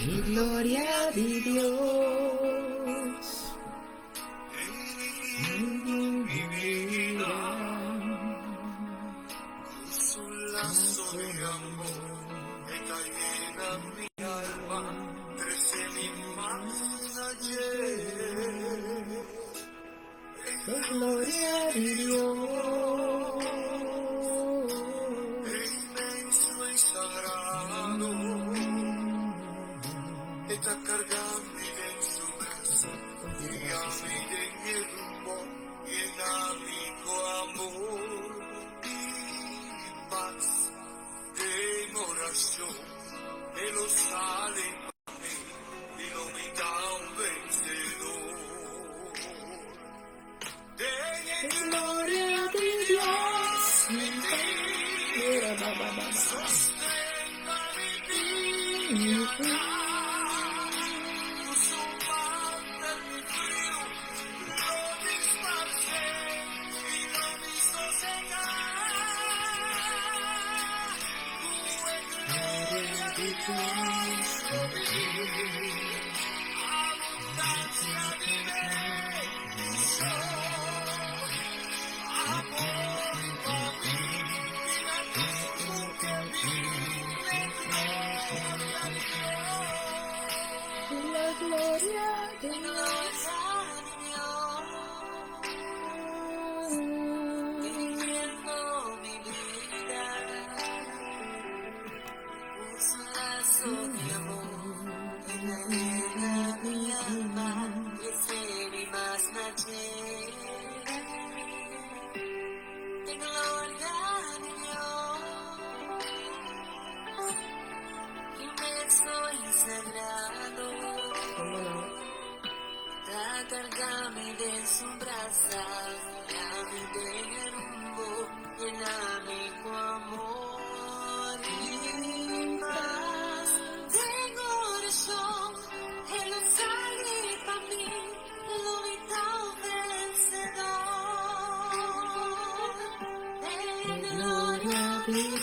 E gloria di Dios. E gloria di Dios. E gloria di Dios. Era ba ba ba ba. Gloria di Dios. La gloria di Dios. Como no? E gloria di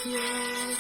Dios.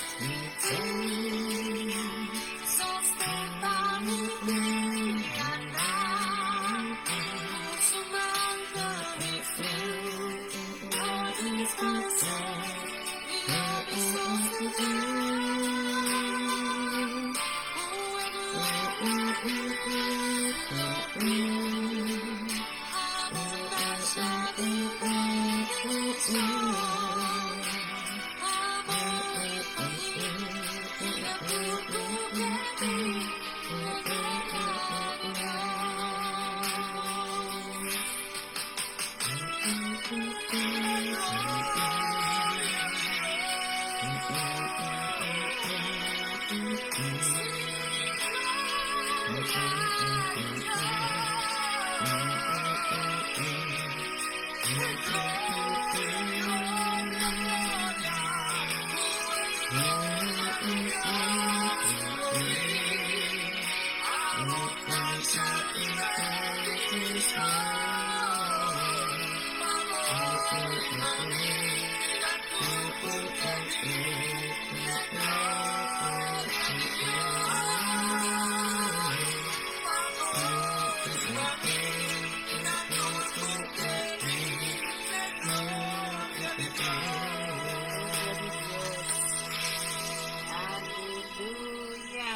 Gloria di Dios. Aleluya.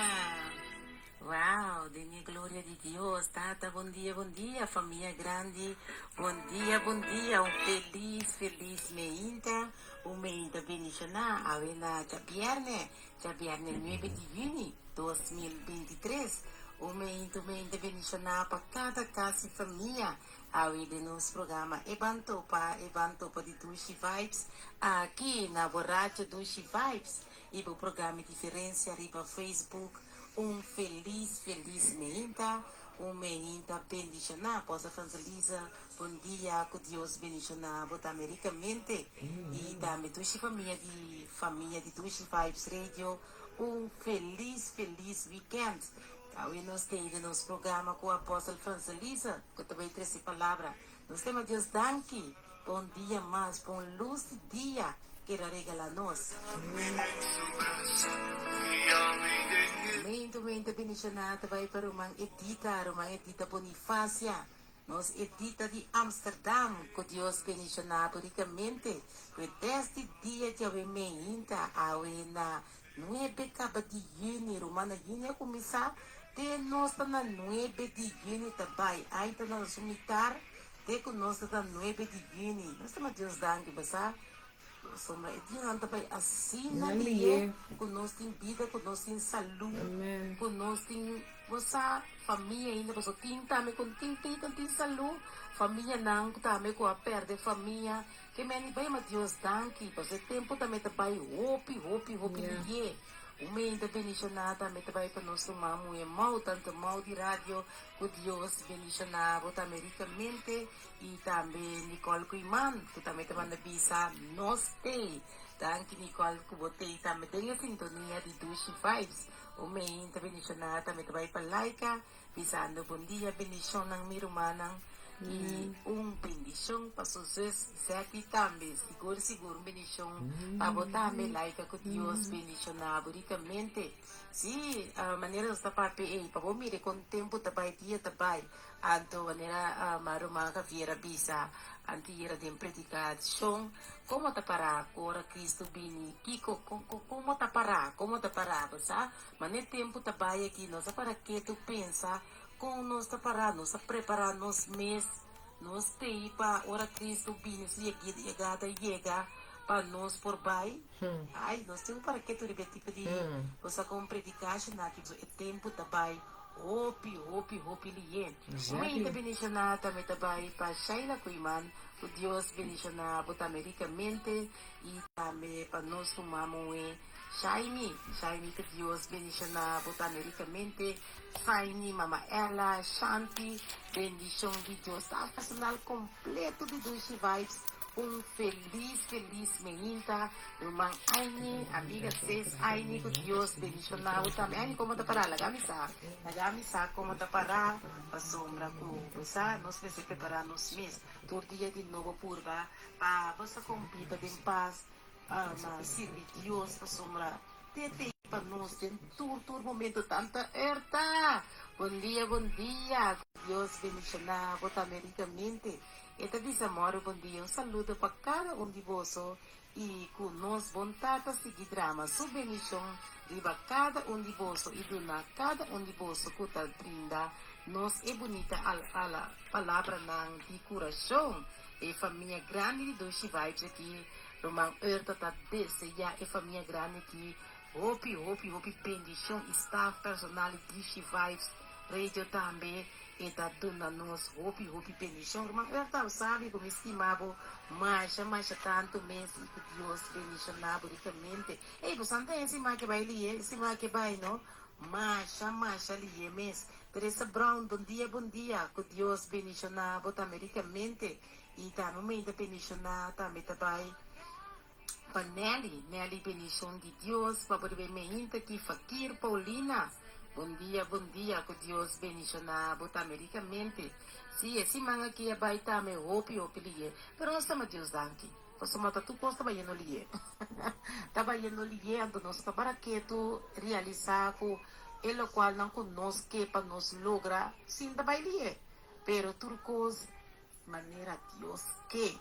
Wow, den e gloria di Dios. Tata, bon dia, bon dia, famia grandi. Bon dia, bon dia. Un felis, felis meinta. Un meinta bendishoná. Awe na djabièrnè, djabièrnè 9 di yüni 2023. Un meinta, un meinta bendishoná pa kada kas i famia. Awe den nos programa E Ban Topa, E Ban Topa di Dushi Vibes, aki na bo radio Dushi Vibes i bo programa Diferencia riba Facebook. Un felis, felis meinta, un meinta bendishoná. Apostel Franselisa, bon dia, ku Dios bendishoná bo tambe rikamente i tambe dushi famia di famia di Dushi Vibes Radio. Un felis, felis weekend. Awe nos tin den nos programa ku Apostel Franselisa ku ta bai trese palabra. Nos tema Dios danki pa un dia mas, pa un lus di dia. ker a regalá nos. Momento momento bendishoná ta bai pa ruman Edita, ruman Edita Bonifacia, nos Edita di Amsterdam, ku Dios bendishoná bo rikamente ku e tèst di dia djawe meinta awe na nuebe kaba di yüni, ruman na yüni a kuminsá te nos ta na nuebe di yüni ta bai, ai ta na su mitar te ku nos ta na nuebe di yüni, nos ta ma Dios danki basá. Pasobra e dianan ta bai asina Nan lié lié. ku nos tin bida, ku nos tin salú, Amen. ku nos tin, bo sa, famia ainda, pasobra tin tambe ku tin tin ku tin salú, famianan ku tambe ku a pèrdè famia. Ke meni bai ma Dios danki, pasobra e tempu tambe ta bai hopi, hopi, hopi Ya. lié. Un meinta bendishoná tambe ta bai pa nos ruman muhé Mou, tante Mou di radio, ku Dios bendishoná bo tambe rikamente. I tambe Nicole Koeiman ku tambe ta manda bisa nos tei. Danki Nicole ku bo tei tambe den e sintonia di Dushi Vibes. Un meinta bendishoná tambe ta bai pa Laika bisando bon dia bendishonnan mi rumannan i un bendishon pa su zus Zeki tambe. Sigur sigur un bendishon pa bo tambe Laika ku Dios bendishoná bo rikamente. Si manera nos ta papia ei pa bo mira kon tempu ta bai dia ta bai. Anto manera ma ruman Javier a bisa antier den predikashon, Komo ta pará ku ora Kristu bini? Kiko, komo ta pará? Komo ta pará? Bo sa, manera tempu ta bai aki, nos a para ketu pensa kon nos ta pará. Nos a prepará nos mes, nos tei pa ora Kristu bini, su yegada yega pa nos por bai. Ai, nos tin ku para ketu riba e tipo di, bo sa kon predikashon aki, e tempu ta bai. Hopi, hopi, hopi lié. Un meinta bendishoná tambe ta bai pa Shaila Koeiman, ku Dios bendishoná bo tambe rikamente i tambe pa nos ruman muhé Shaimi, Shaimi ku Dios bendishoná bo tambe rikamente, Saini, Mama Ella, Shanti, bendishon di Dios ta personal kompleto di Dushi Vibes, un felis felis meinta. Ruman Aini, amiga sis Aini ku Dios bendishoná bo tambe. Aini komo ta pará? Laga mi sa. Laga mi sa komo ta pará pasobra ku bo sa nos mester prepará nos mes tur dia di nobo purba pa bo sa kon biba den pas na sirbi Dios pasobra te te pa nos den tur tur momento. Tanta Erta! Bon dia bon dia ku Dios bendishoná bo tambe rikamente. E ta bisa mòru bon dia un saludo pa kada un di boso I ku nos bon Tata sigui drama su bendishon riba kada un di boso i duna kada un di boso ku ta brinda nos e bunita palabranan di kurashon. E famia grandi di Dushi Vibes aki, Ruman Erta ta deseá e famia grandi aki hopi hopi hopi bendishon i staf personal di Dushi Vibes Radio tambe. E ta duna nos hopi hopi bendishon. Ruman Erta, bo sabi ku mi stima bo masha masha tantu mes i ku Dios bendishoná bo rikamente. Ey, bo santa e siman ke bai lié, e siman ke bai no. Masha masha lié mes. Teresa Brown, bon dia bon dia. Ku Dios bendishoná bo tambe rikamente. I tambe un mei ta bendishoná tambe ta bai pa Nelly. Nelly bendishon di Dios pa bo riba e meinta aki. Fakir Paulina, bon dia bon dia ku Dios bendishoná bo tambe rikamente. Si e siman aki a bai tambe hopi hopi lié, pero nos ta ma Dios danki pasobra ta tur kos ta bayendo lié. Ta bayendo lié anto nos ta para ketu realisá ku e lokualnan ku nos ke pa nos logra sin ta bai lié, pero tur kos Manera Dios ke.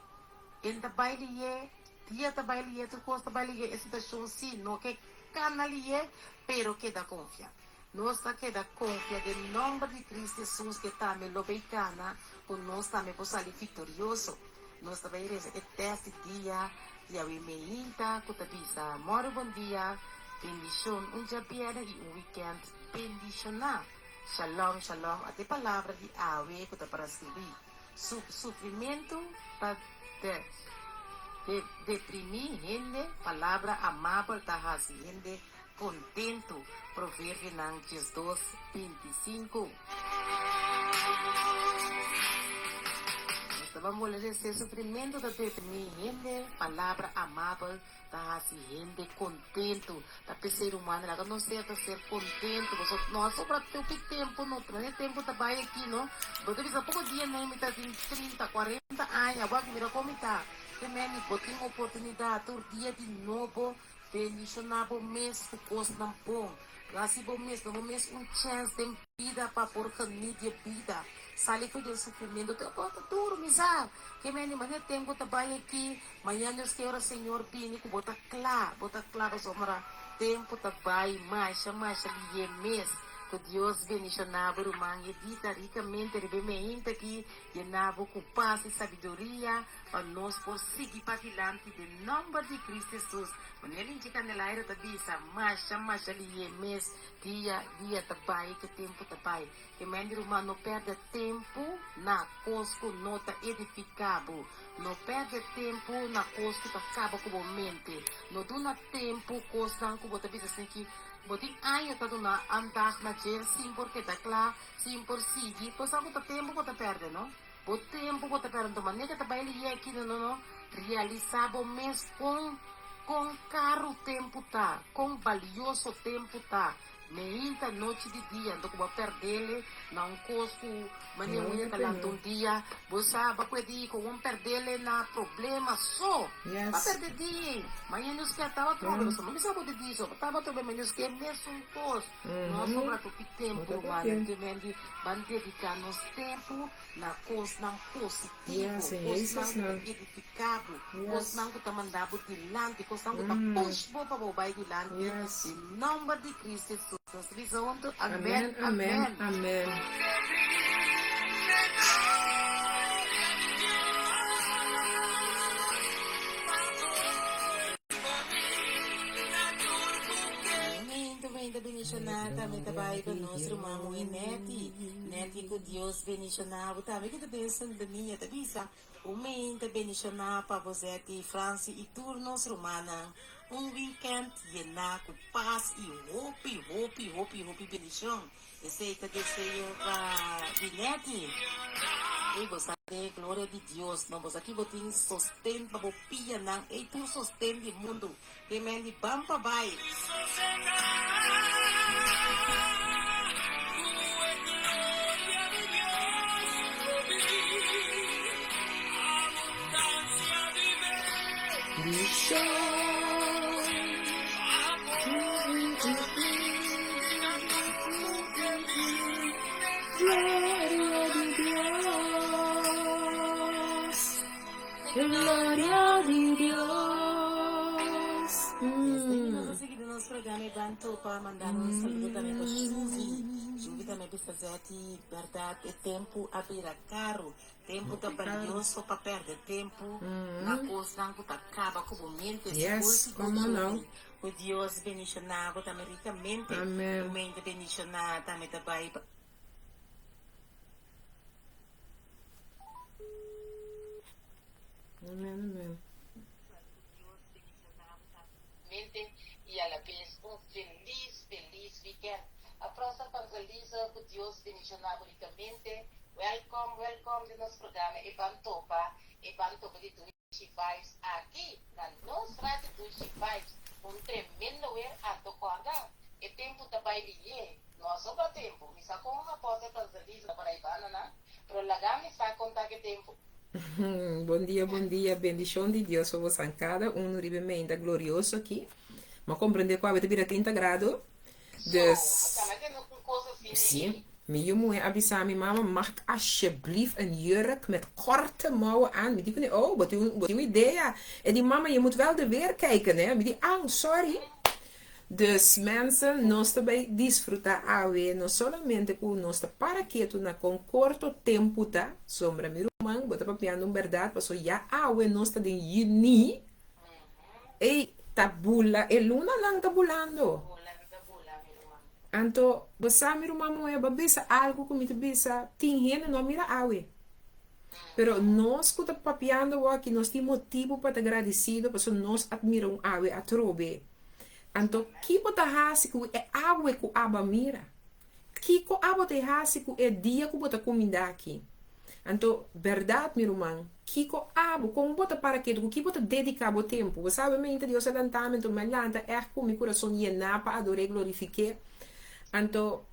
En ta bai lié, dia ta bai lié, tur kos ta bai lié, e situashon si no ke kana lié, pero keda konfia. Nos ta keda konfia den nòmber di Cristo Hesus ke tambe lo bay kana ku nos tambe por sali viktorioso. Nos ta bai resa e tèst di dia di awe meinta ku ta bisa, Mòru bon dia, bendishon, un djabièrnè i un wikènt bendishoná. Shalom shalom a te palabra di awe ku ta para skirbi. Su sufrimentu ta de de deprimí hende, palabra amabel ta hasi hende kontentu. Proverbionan 12, 25. Ta ban bolbe ser sufrimentu ta deprimí hende, palabra amabel ta hasi hende kontentu. Ta p'esei rumannan, laga nos ser ta ser kontentu. Boso no a sobra hopi tempu no, mane tempu ta bai aki no. Bo ta bisa poko dia nei mi ta tin trinta, kuarenta aña, wak mira kon mi ta. Te meni bo tin oportunidat tur dia di nobo bendishoná bo mes ku kosnan bon. Hasi bo mes, duna bo mes un chèns den bida pa por geniet di e bida. Sali for di e sufrimentu. Te ora ta duru, mi sa. Ke meni manera tempu ta bai aki, mañana Dios ke ora Señor bini ku bo ta kla, bo ta kla pasobra tempu ta bai masha masha lihé mes. Ku Dios bendishoná bo ruman Edita rikamente riba e meinta aki, yená bo ku pas i sabiduria pa nos por sigui padilanti den nòmber di Cristo Hesus. Manera Linchi Candelaria ta bisa, masha masha lihé mes dia dia ta bai ke tempu ta bai. E men di ruman no pèrdè tempu na kos ku no ta edifiká bo. No pèrdè tempu na kos ku ta kaba ku bo mente. No duna tempu kosnan ku bo ta bisa sin ki bo tin aña ta duna andag na dje sin por keda kla, sin por sigui. Bo sa ku ta tempu bo ta pèrdè, no? Bo tempu bo ta pèrdè. Anto manera ke ta bai liye aki no no no realisá bo mes kon kon karu tempu ta, kon balioso tempu ta. Meinta nochi di dia anto ku bo a perdele na un kos ku manera un hende ta lanta un dia bo sa bo a puede di ku un perdele na problema so bo a perde di mañana nos ke taba trobe pasobra mi bisa bo di di so taba trobe ma nos ke mesun kos no a sobra topi tempu rumannan te men di ban dedica nos tempu na kosnan positivo kosnan ku ta edifica bo kosnan ku ta manda bo dilanti kosnan ku ta push bo pa bo bai dilanti. Den nomber di Cristo Jesus nos ta bisa huntu, Amen, amen, amen. Momento momento bendiciona tambe ta bai pa nos ruman muhe Netty. Netty cu Dios bendiciona bo tambe cu ta den sintonia ta bisa un momento bendiciona pa bo Zetty, Francie y tur nos rumannan. Un weekend yená ku pas i hopi, hopi, hopi, hopi bendishon. Esei ta deseo pa di Netty. Ey, bo sa den e gloria di Dios, no? Bo sa ki bo tin sosten pa bo pianan. Ey, tur sosten di mundu. Te men di ban pa bai. Gloria di Dios. Nos a sigui den nos programa y ban topa manda un saludo tambe pa Shuvi. Shuvi tambe bisa Zetty, berdad e tempo a bira caro. Tempu ta balioso pa pèrdè tempu na kosnan ku ta kaba ku bo mente. Sigur sigur Judy, ku Dios bendishoná bo tambe rikamente. Bo mente bendishoná tambe ta bai pa. Mente y a la bes un feliz feliz weekend. Aprosa Evangelisa cu Dios bendiciona bo ricamente. Welcome welcome den nos programa e ban topa e ban topa di Dushi Vibes aki na nos radio Dushi Vibes. Un tremendo weer anto corda e tempo ta bay liye no a sobra tempo mi sa con Apostel Evangelisa por ay banda nan pero laga mi sa con ta ke tempo. Bon dia, bon dia. Bendishon di Dios pa bosan kada unu riba e meinta glorioso aki. Mi a komprendé ku awe ta bira trinta grado. Dus, sí, mi yu muhé a bisa mi, Mama, mag ik alsjeblieft een jurk met korte mouwen aan? Mi di kuné, oh, bo tin bo tin un idea. E di, Mama, je moet wel de weer kijken, hè. Mi di, ah, sorry. Dus mensen, nos ta bai disfruta awe, no solamente ku nos ta para ketu na kon korto tempu ta, sombra mi ruman, bo ta papiando un bèrdat, paso ya awe nos ta den yüni, ey, ta bula, e lunanan ta bulando. Anto, bo sa mi ruman muhé, bo a bisa algu ku mi ta bisa, tin hende no a mira awe. Pero nos ku ta papiando awor aki, nos tin motibu pa ta gradisido, pasobra nos a mira un awe atrobe. Anto, ki bo ta hasi ku e awe ku abo a mira? Kiko abo ta hasi ku e dia ku bo ta kuminda aki? Anto, bèrdat, mi ruman, kiko abo, kon bo ta para ketu, ku ki bo ta dediká bo tempu? Bo sabe mente Dios a lanta mi, anto mi a lanta ègt ku mi kurason yená pa ador'é, glorifik'é. Anto,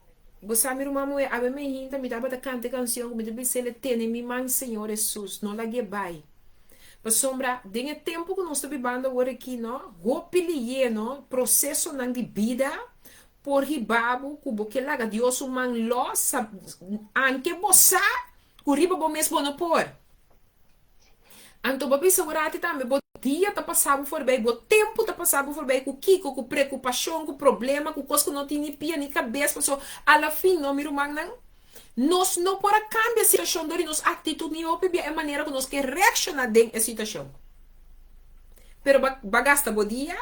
bo sa, mi ruman muhé, awe mi hinta mi tabata kanta e kansion ku mi ta bis'é, Tene mi man, Señor Hesus, no lag'é bai. Pasobra den e tempu ku nos ta bibando awor aki, no, hopi lihé, no, prosesonan di bida por hiba bo ku bo ke laga Dios su man lòs, anke bo sa ku riba bo mes bo no por. Anto bo bisa un rati tambe bo dia ta pasa bo forbei, bo tempu ta pasa bo forbei ku kiko, ku preokupashon, ku problema, ku kos ku no tin ni pia ni kabes, paso a la fin no mi rumannan, nos no por a kambia situashon dor di nos aktitut ni hopi bia e manera ku nos ke reakshoná den e situashon. Pero ba ba gasta bo dia,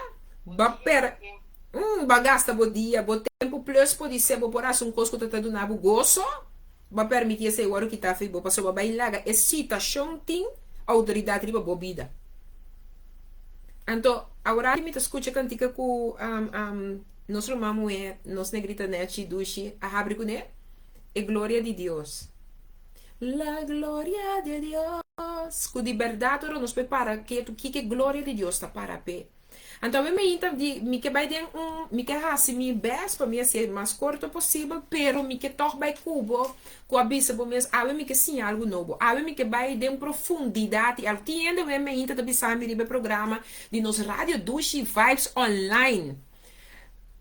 ba per ba gasta bo dia, bo tempu plus podisé bo por hasi un kos ku ta ta duna bo goso. Bo a permití esei wòrdu kitá for di bo pasobra bo a bai laga e situashon tin outoridat riba bo bida. Anto, awor mi ta skucha kantika ku nos ruman muhé, nos negrita nèchi dushi a habri kuné, E gloria di Dios. La gloria de Dios. Ku di bèrdat ora nos por para ketu kiko e gloria di Dios ta para p'e. Anto awe mi ta di mi ke bai den un mi ke hasi mi best pa mi hasié mas korto posibel pero mi ke tòg bai ku bo ku a bisa bo mes awe mi ke siña algu nobo awe mi ke bai den profundidat di algu tin hende awe mi ta bisa mi riba e programa di nos radio Dushi Vibes online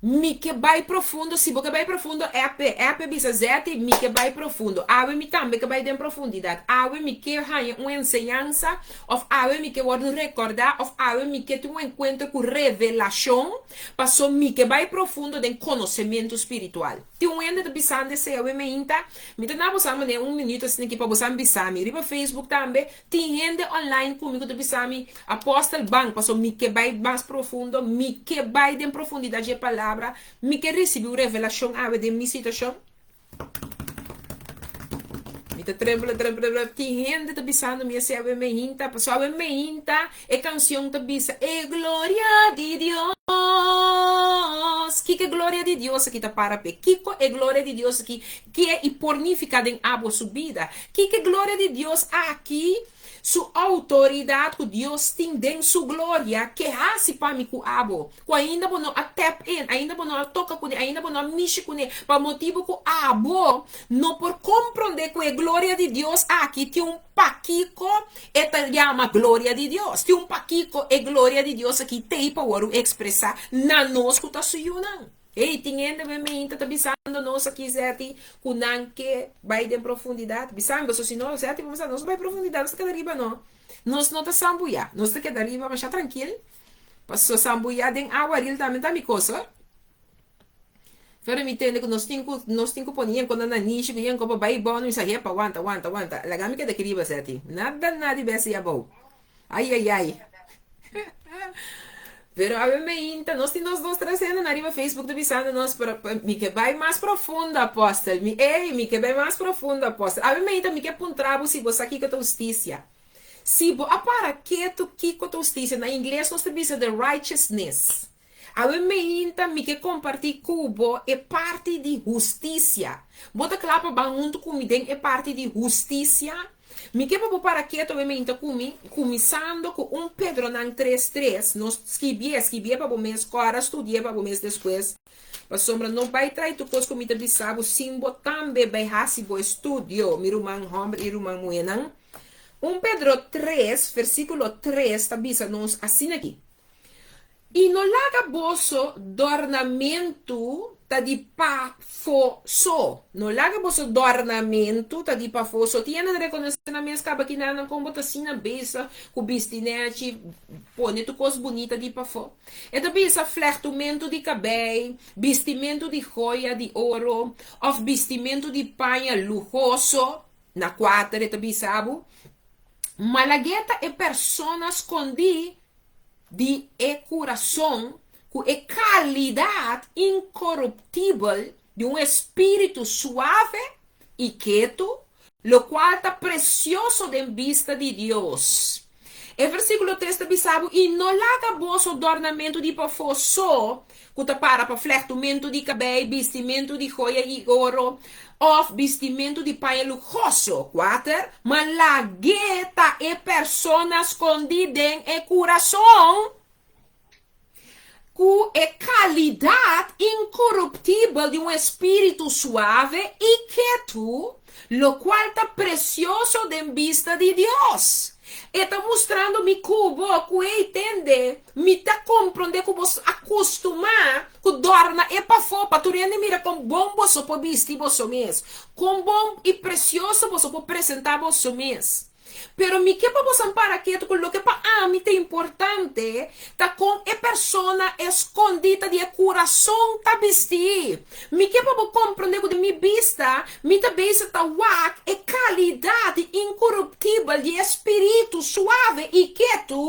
Mi ke bai profundo, si bo ke bai profundo app app bisa Zetty mi ke bai profundo, awe mi tambe ke bai den profundidat, awe mi ke haña un enseñansa of awe mi ke wòrdu rekòrdá of awe mi ke tin un enkuentro ku revelashon paso mi ke bai profundo den konosementu spiritual. Tin un hende ta bisando esei awe meinta, mi ta na boso a manera un minuto asina aki pa boso a bisa mi riba Facebook tambe, Tin hende online ku mi ku ta bisa mi, Apostel ban, pasobra mi ke bai mas profundo, mi ke bai den profundidat dje palabra, mi ke risibi un revelashon awe den mi situashon. Mi ta trembla, trembla, trembla. Tin hende ta bisando mi esei awe meinta, pasobra awe meinta e kansion ta bisa, E gloria di Dios. Kiko e gloria di Dios aki ta para p'e? Kiko e gloria di Dios aki Ke i por nifiká den abo su bida? Kiko e gloria di Dios aki, su outoridat ku Dios tin den su gloria, ke hasi pa mi ku abo, ku ainda bo no a tap in, ainda bo no a toka kuné, ainda bo no a mishi kuné, pa motibu ku abo no por komprondé ku e gloria di Dios aki tin un pakiko e ta yama gloria di Dios, tin un pakiko e gloria di Dios aki t'ei pa wòrdu ekspresá na nos ku ta su yunan? Hey, tin hende men meinta ta bisando nos aki Zetty ku nan ke bai den profundidat. Bisami boso si no, Zetty bo bisa nos bai profundidat nos ta keda riba no. Nos no ta sambuyá, nos ta keda riba masha trankil. Paso sambuyá den awa ril tambe ta mi kos hoor. Pero mi tende ku nos tin ku nos tin ku pone yen kona na nishi ku yen ko pa bai bou mi bisa hepa wanta wanta wanta laga mi keda aki riba Zetty. Nada nada di besi abou. Ai ai ai. Pero awe meinta nos tin nos dos tres hende na riba Facebook ta bisando nos pero mi ke bai mas profundo apostel mi ey mi ke bai mas profundo apostel awe meinta mi ke puntra bo si bo sa kiko ta hustisia si bo a para ketu kiko ta hustisia na ingles nos ta bisa the righteousness awe meinta mi ke komparti ku bo e parti di hustisia bo ta kla pa ban huntu ku mi den e parti di hustisia Mi ke pa bo para keto mi meinta ku mi, kuminsando ku un Pedronan tres tres, no skibié, skibié pa bo mes, kòrda studié pa bo mes despues, pasobra no bai trai tur kos ku mi ta bisa bo sin bo tambe bai hasi bo estudio, mi ruman hòmber i ruman muhénan. Un Pedro tres, versíkulo tres ta bisa nos asin'aki, I no laga boso dòrnamentu ta di pafó so. No laga boso dòrnamentu ta di pafó so. Tin hende ta rekonosé nan mes kaba kinanan kon bo ta asina bisa ku bisti nèchi, pone tur kos bunita di pafó. E ta bisa flègtumentu di kabei, bistimentu di hoya di oro òf bistimentu di paña luhoso. Na kuater e ta bisa bo, Ma lag'é ta e persona skondí di e kurason ku e kalidat inkoruptibel di un espíritu suave i ketu, lokual ta presioso den bista di Dios. E versíkulo 3 ta bisa bo, I no laga boso dòrnamentu di pafó so, ku ta para pa flèktumentu di kabei, bistimentu di hoya i oro, òf bistimentu di paña luhoso, 4 ma lag'é ta e persona skondí den e kurason, ku e kalidat inkoruptibel di un espíritu suave i ketu, lokual ta presioso den bista di Dios. E ta mustrando mi ku bo ku ei tende, mi ta komprondé ku bo a kustumá ku dòrna e pafó pa tur hende mira kon bon boso por bisti boso mes, kon bon i presioso boso por presentá boso mes. Pero mi ke pa bosan para ketu ku loke pa ami ta importante ta kon e persona eskondí ta di e kurason ta bistí. Mi ke pa bo komprondé ku den mi bista mi ta bezig ta wak e kalidat inkoruptibel di e spiritu suave i ketu.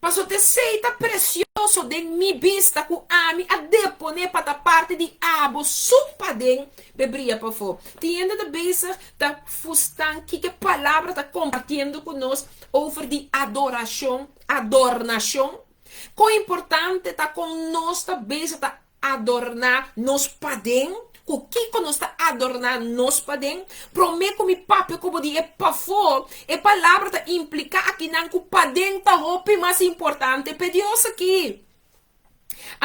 Pasobra ta esei ta presioso den mi bista ku ami a deponé pa ta parti di abo su paden p'e bria pafó. Tin hende ta bezig ta fustan kiko e palabra ta kompartiendo ku nos over di adorashon, adornashon. Kon importante ta kon nos ta bezig ta Adorná nos paden? Ku kiko nos ta adorná nos paden? Promé ku mi papia ku bo di e pafó, e palabra ta impliká akinan ku paden ta hopi mas importante p'e Dios aki.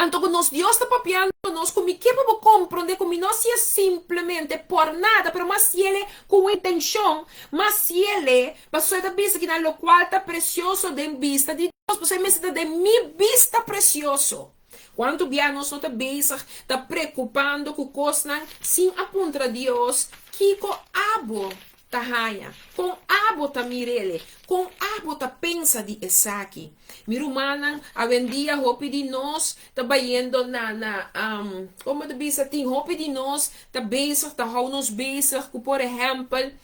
Anto ku nos Dios ta papiando nos ku mi ke pa bo komprondé ku mi no hasié simplemente por nada, pero mas hasiéle ku un intenshon, mas hasiéle pasobra e ta bisa kinan lokual ta presioso den bista di Dios, pasobra e mester ta den mi bista presioso. Kuantu bia nos no ta bezig ta preokupando ku kosnan sin a puntra Dios, Kiko abo ta haña? Kon abo ta mir'el? Kon abo ta pensa di esaki? Mi rumannan, awendia hopi di nos ta bayendo na na komo ta bisa tin hopi di nos ta bezig ta hou nos bezig ku por ehèmpel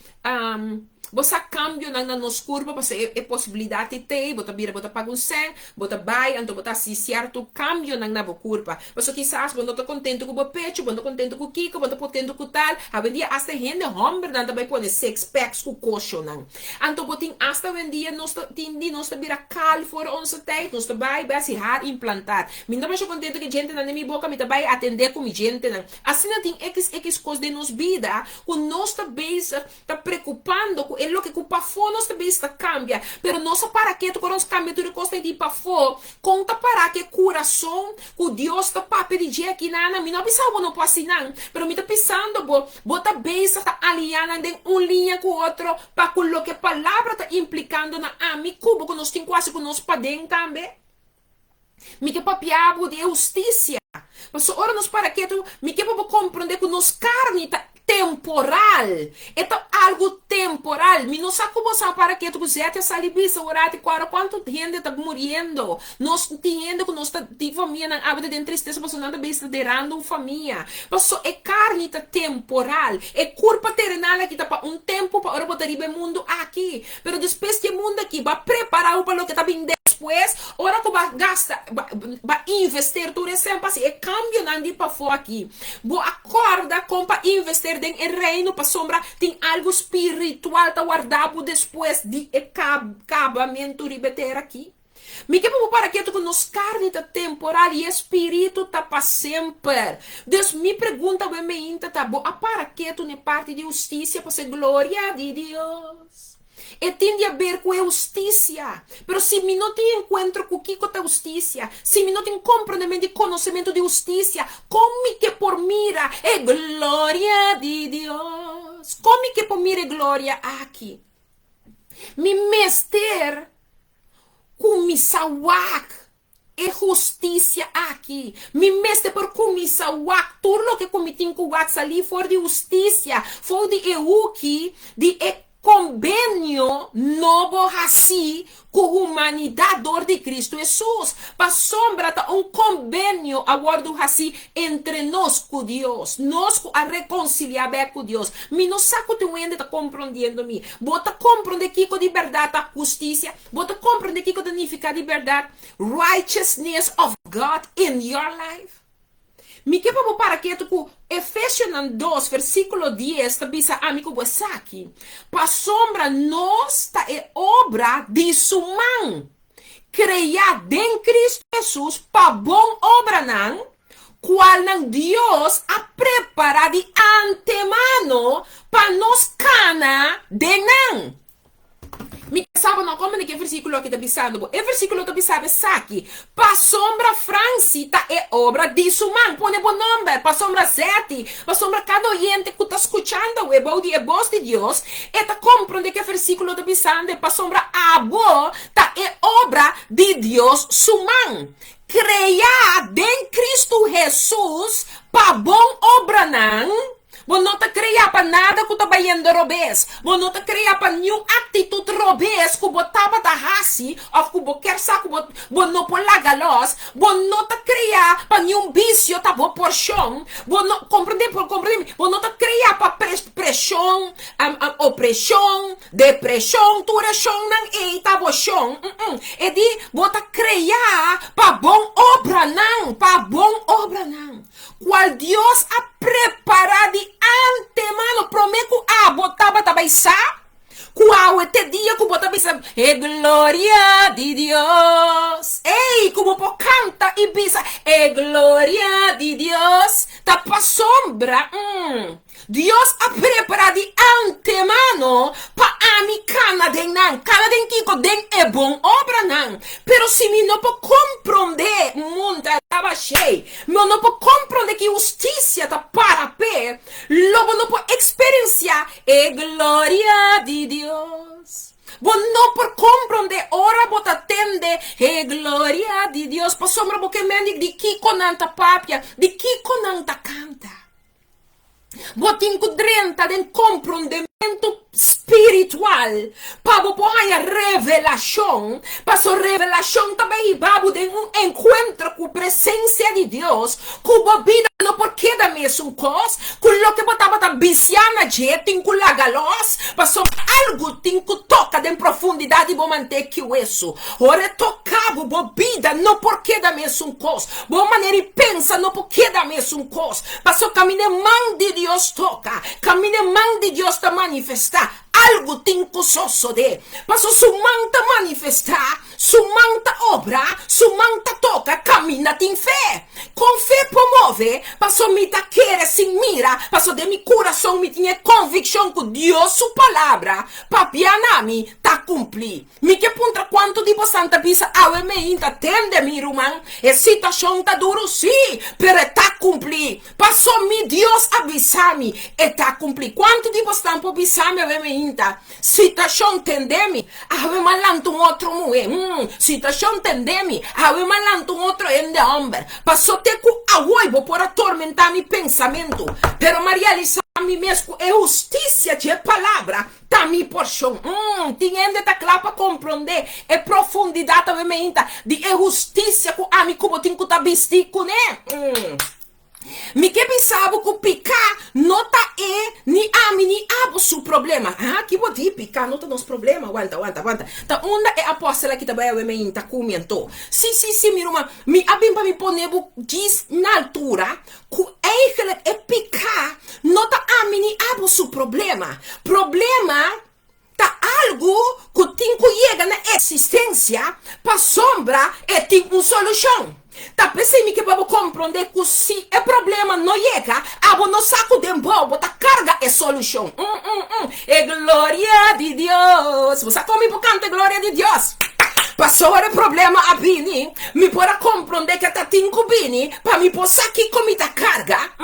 Bo sa kambionan na nos kurpa pasobra e posibilidat di tei, bo ta bira bo ta paga un sèn, bo ta bai anto bo ta hasi sierto kambionan na bo kurpa. Pasobra kisas bo no ta kontentu ku bo pechu, bo no ta kontentu ku kiko, bo no ta kontentu ku tal. Awendia asta hende hòmbernan ta bai pone six packs ku koshonan. Anto bo tin asta awendia nos ta tin di nos ta bira kal for onze tijd, nos ta bai bai hasi haar implantaat. Mi no ta masha kontentu ku e djentenan den mi boka, mi ta bai atendé ku mi djentenan. Asina tin xx kos den nos bida ku nos ta bezig ta preocupando cu e loke cu pafó nos ta bisa ta cambia, pero nos a para ketu cu nos cambia tur e cosnan di pafó, con ta para cu e curason cu Dios ta papia di dje aki nan? Mi no a bisa bo no por haci nan, pero mi ta pisando bo, bo ta bezig ta alinea nan den un liña cu otro pa cu loke palabra ta implicando na ami cu bo cu nos tin cu haci cu nos paden tambe. Mi ke papia bo di e hustisia. Pasobra ora nos para ketu, mi ke pa bo komprondé ku nos karni ta temporal. E ta algu temporal. Mi no sa ku bo sa para ketu ku zèt a sali bisa ora ti kòrda kuantu hende ta muriendo. Nos tin hende ku nos ta tin famianan awe ta den tristesa pasobra nan ta bisa ta derando un famia. Pasobra e karni ta temporal. E kurpa terenal aki ta pa un tempu pa ora bo ta riba e mundu aki. Pero despues di e mundu aki, bo a prepara bo pa loke ta bin despues? Ora ku bo a gasta, bo a invester tur e sèn pa hasi e kambionan di pafó aki, bo a kòrda kon pa invester den e Reino pasobra tin algu spiritual ta warda bo despues di e kabamentu riba e tera aki? Mi ke pa bo para ketu ku nos karni ta temporal i e spiritu ta pa semper. Dus mi pregunta bo e meinta ta, bo a para ketu na e parti di hustisia pa se gloria di Dios? E tin di aber ku e hustisia. Pero si mi no tin enkuentro ku kiko ta hustisia, si mi no tin komprondementu i konosementu di hustisia, kon mi ke por mira e gloria di Dios? Kon mi ke por mira e gloria aki? Mi mester Kuminsá wak e hustisia aki. Mi mester por kuminsá wak tur loke ku mi tin ku wak salí for di hustisia, for di e huki di e kombenio nobo hasí ku humanidat dor di Kristu Hesus. Pasobra ta un kombenio a wòrdu hasí entre nos ku Dios, nos ku a rekonsiliá bèk ku Dios. Mi no sa ku tin un hende ta komprondiendo mi. Bo ta komprondé kiko di bèrdat ta hustisia? Bo ta komprondé kiko ta nifiká di bèrdat righteousness of God in your life? Mi ke pa bo para ketu ku Efesionan dos versíkulo dies ta bisa ami ku bo esaki, Pasobra nos ta e obra di su man, kreá den Kristu Hesus pa bon obranan, kualnan Dios a prepará di antemano pa nos kana den nan. Mi ke sa bo no komprende ke versíkulo aki ta bisando bo. E versíkulo ta bisa bo esaki, Pasobra Franci ta e obra di su man. Pone bo nomber, pasobra Zetty, pasobra kada oyente ku ta skuchando awe bou di e bos di Dios, e ta komprende ke versíkulo ta bisando e, pasobra abo ta e obra di Dios su man, kreá den Kristu Hesus pa bon obranan. Bo no ta krea pa nada ku ta bayendo robes. Bo no ta krea pa niun aktitut robes ku bo tabata hasi òf ku bo kier sa ku bo bo no por laga lòs. Bo no ta krea pa niun bisio ta bo porshon. Bo no, komprendé, por komprendé mi? Bo no ta krea pa preshon, opreshon, depreshon, tur e shonnan ei ta bo shon. E di, bo ta krea pa bon obranan, pa bon obranan. Cual Dios a prepara di antemano prome cu abo tabata bay sa, cu awe t'e dia cu bo ta bisa, E gloria di Dios! Ey, cu bo por canta y bisa, E gloria di Dios! Ta pasobra, mm, Dios a prepara di antemano pa ami kana den nan. Kana den kiko? Den e bon obranan. Pero si mi no por komprondé munta rabashei, mi no por komprondé ki hustisia ta para p'e, lo bo no por eksperensiá e gloria di Dios. Bo no por komprondé ora bo ta tende e gloria di Dios, pasobra bo ke mende di kiko nan ta papia, di kiko nan ta kanta. Bo tin ku drenta den komprondementu spiritual pa bo por haña revelashon, paso revelashon ta bai hiba bo den un enkuentro ku presensia di Dios, ku bo bida no por keda mesun kos, ku loke bo tabata bisiá na dje tin ku laga los, pasobra algu tin ku toka den profundidat di bo mantek i wesu. Ora e toka bo, bo bida no por keda mesun kos, bo manera di pensa no por keda mesun kos. Paso kaminda e man di Dios toka, kaminda e man di Dios ta manifestá, algu tin ku sosodé. Paso su man ta manifestá, su man ta obra, su man ta toka kaminda tin fe. Kon fe por move? Paso mi ta kere sin mira, paso den mi kurason mi tin e konvikshon ku Dios su palabra papia na mi ta kumplí. Mi ke puntra kuantu di bosan ta bisa awe meinta tende mi ruman, e situashon ta duru sí, pero e ta kumplí, paso mi Dios a bisa mi e ta kumplí. Kuantu di bosnan por bisa mi awe meinta, situashon tende mi, awe m'a lanta un otro muhé, hmm, situashon tende mi, awe m'a lanta un otro hende hòmber, paso te ku awoi bo por a tormentá mi pensamentu, pero m'a realisá mi mes ku e hustisia dje palabra Ta mi porshon. Umm, tin hende ta kla pa komprondé e profundidat awe meinta di e hustisia ku ami ku bo tin ku ta bistí kuné. Umm. Mi ke bisa bo ku piká no ta e ni ami ni abo su problema. Ah, ki bo di? Piká no ta nos problema? Wanta, wanta, wanta. Ta unda e apòstel aki ta bai awe meinta ku mi anto? Sí, sí, sí, mi ruman. Mi a bin pa mi pone bo djis na altura Ku eigenlijk e piká no ta ami ni abo su problema. Problema ta algu ku tin ku yega na eksistensia pasobra e tin un solushon. Ta p'esei mi ke pa bo komprondé ku si e problema no yega, abo no sa ku den bo bo ta karga e solushon. Um um um E gloria di Dios! Bo sa kon mi por kanta e gloria di Dios? Pasobra e problema a bini, mi por a komprondé ke ta tin ku bini pa mi por sa kiko mi ta karga.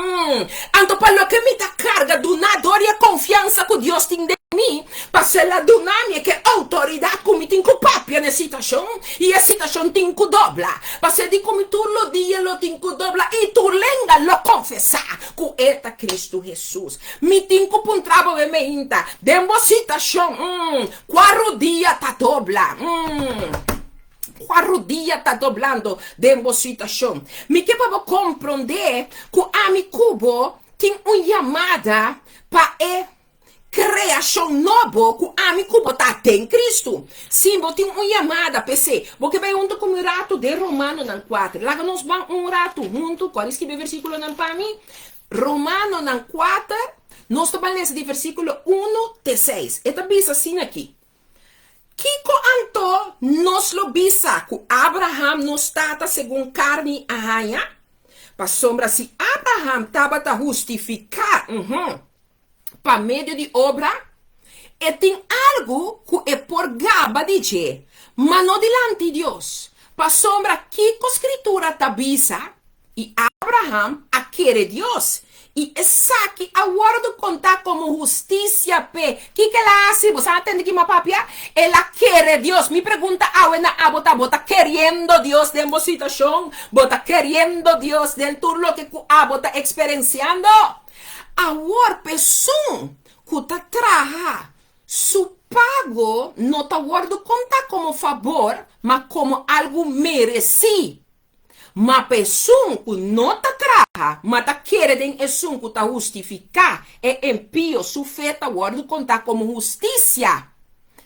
Anto pa loke mi ta karga duna dor di e konfiansa ku Dios tin den mi, pasobra el a duna mi e ke outoridat ku mi tin ku papia na e situashon, i e situashon tin ku dobla. Pasobra di ku mi tur lo dia lo tin ku dobla i tur lenga lo konfesá ku e ta Kristu Hesus. Mi tin ku puntra bo e meinta den bo situashon, mm, kua rudia ta dobla? Mm, kua rudia ta doblando den bo situashon? Mi ke pa bo komprondé ku ami ku bo tin un yamada pa e. Kreashon nobo ku ami ku bo ta den Kristu. Si bo tin un yamada p'esei, bo ke bai huntu ku mi un ratu den Romanonan kuater. Laga nos ban un ratu huntu. Kòrda skibi e versíkulonan pa mi. Romanonan kuater, nos ta ban lesa di versíkulo unu te seis. E ta bisa asina aki, Kiko anto nos lo bisa ku Abraham nos tata segun karni a haña? Pasobra si Abraham tabata hustifiká, uhum, pa medio di obra, e tin algu ku e por gaba di dje, ma no dilanti Dios. Pasobra kiko Skritura ta bisa? I Abraham a kere Dios, i esaki a wòrdu kontá komo hustisia p'e. Kiko el a hasi? Bo sa a tende ki mi a papia? El a kere Dios. Mi pregunta awe na abo ta, Bo ta keriendo Dios den bo situashon? Bo ta keriendo Dios den tur loke ku abo ta eksperensiando? Awor p'esun ku ta traha, su pago no ta wòrdu kontá komo fabor, ma komo algu meresí. Ma p'esun ku no ta traha, ma ta kere den esun ku ta hustifiká e impio, su fe ta wòrdu kontá komo hustisia.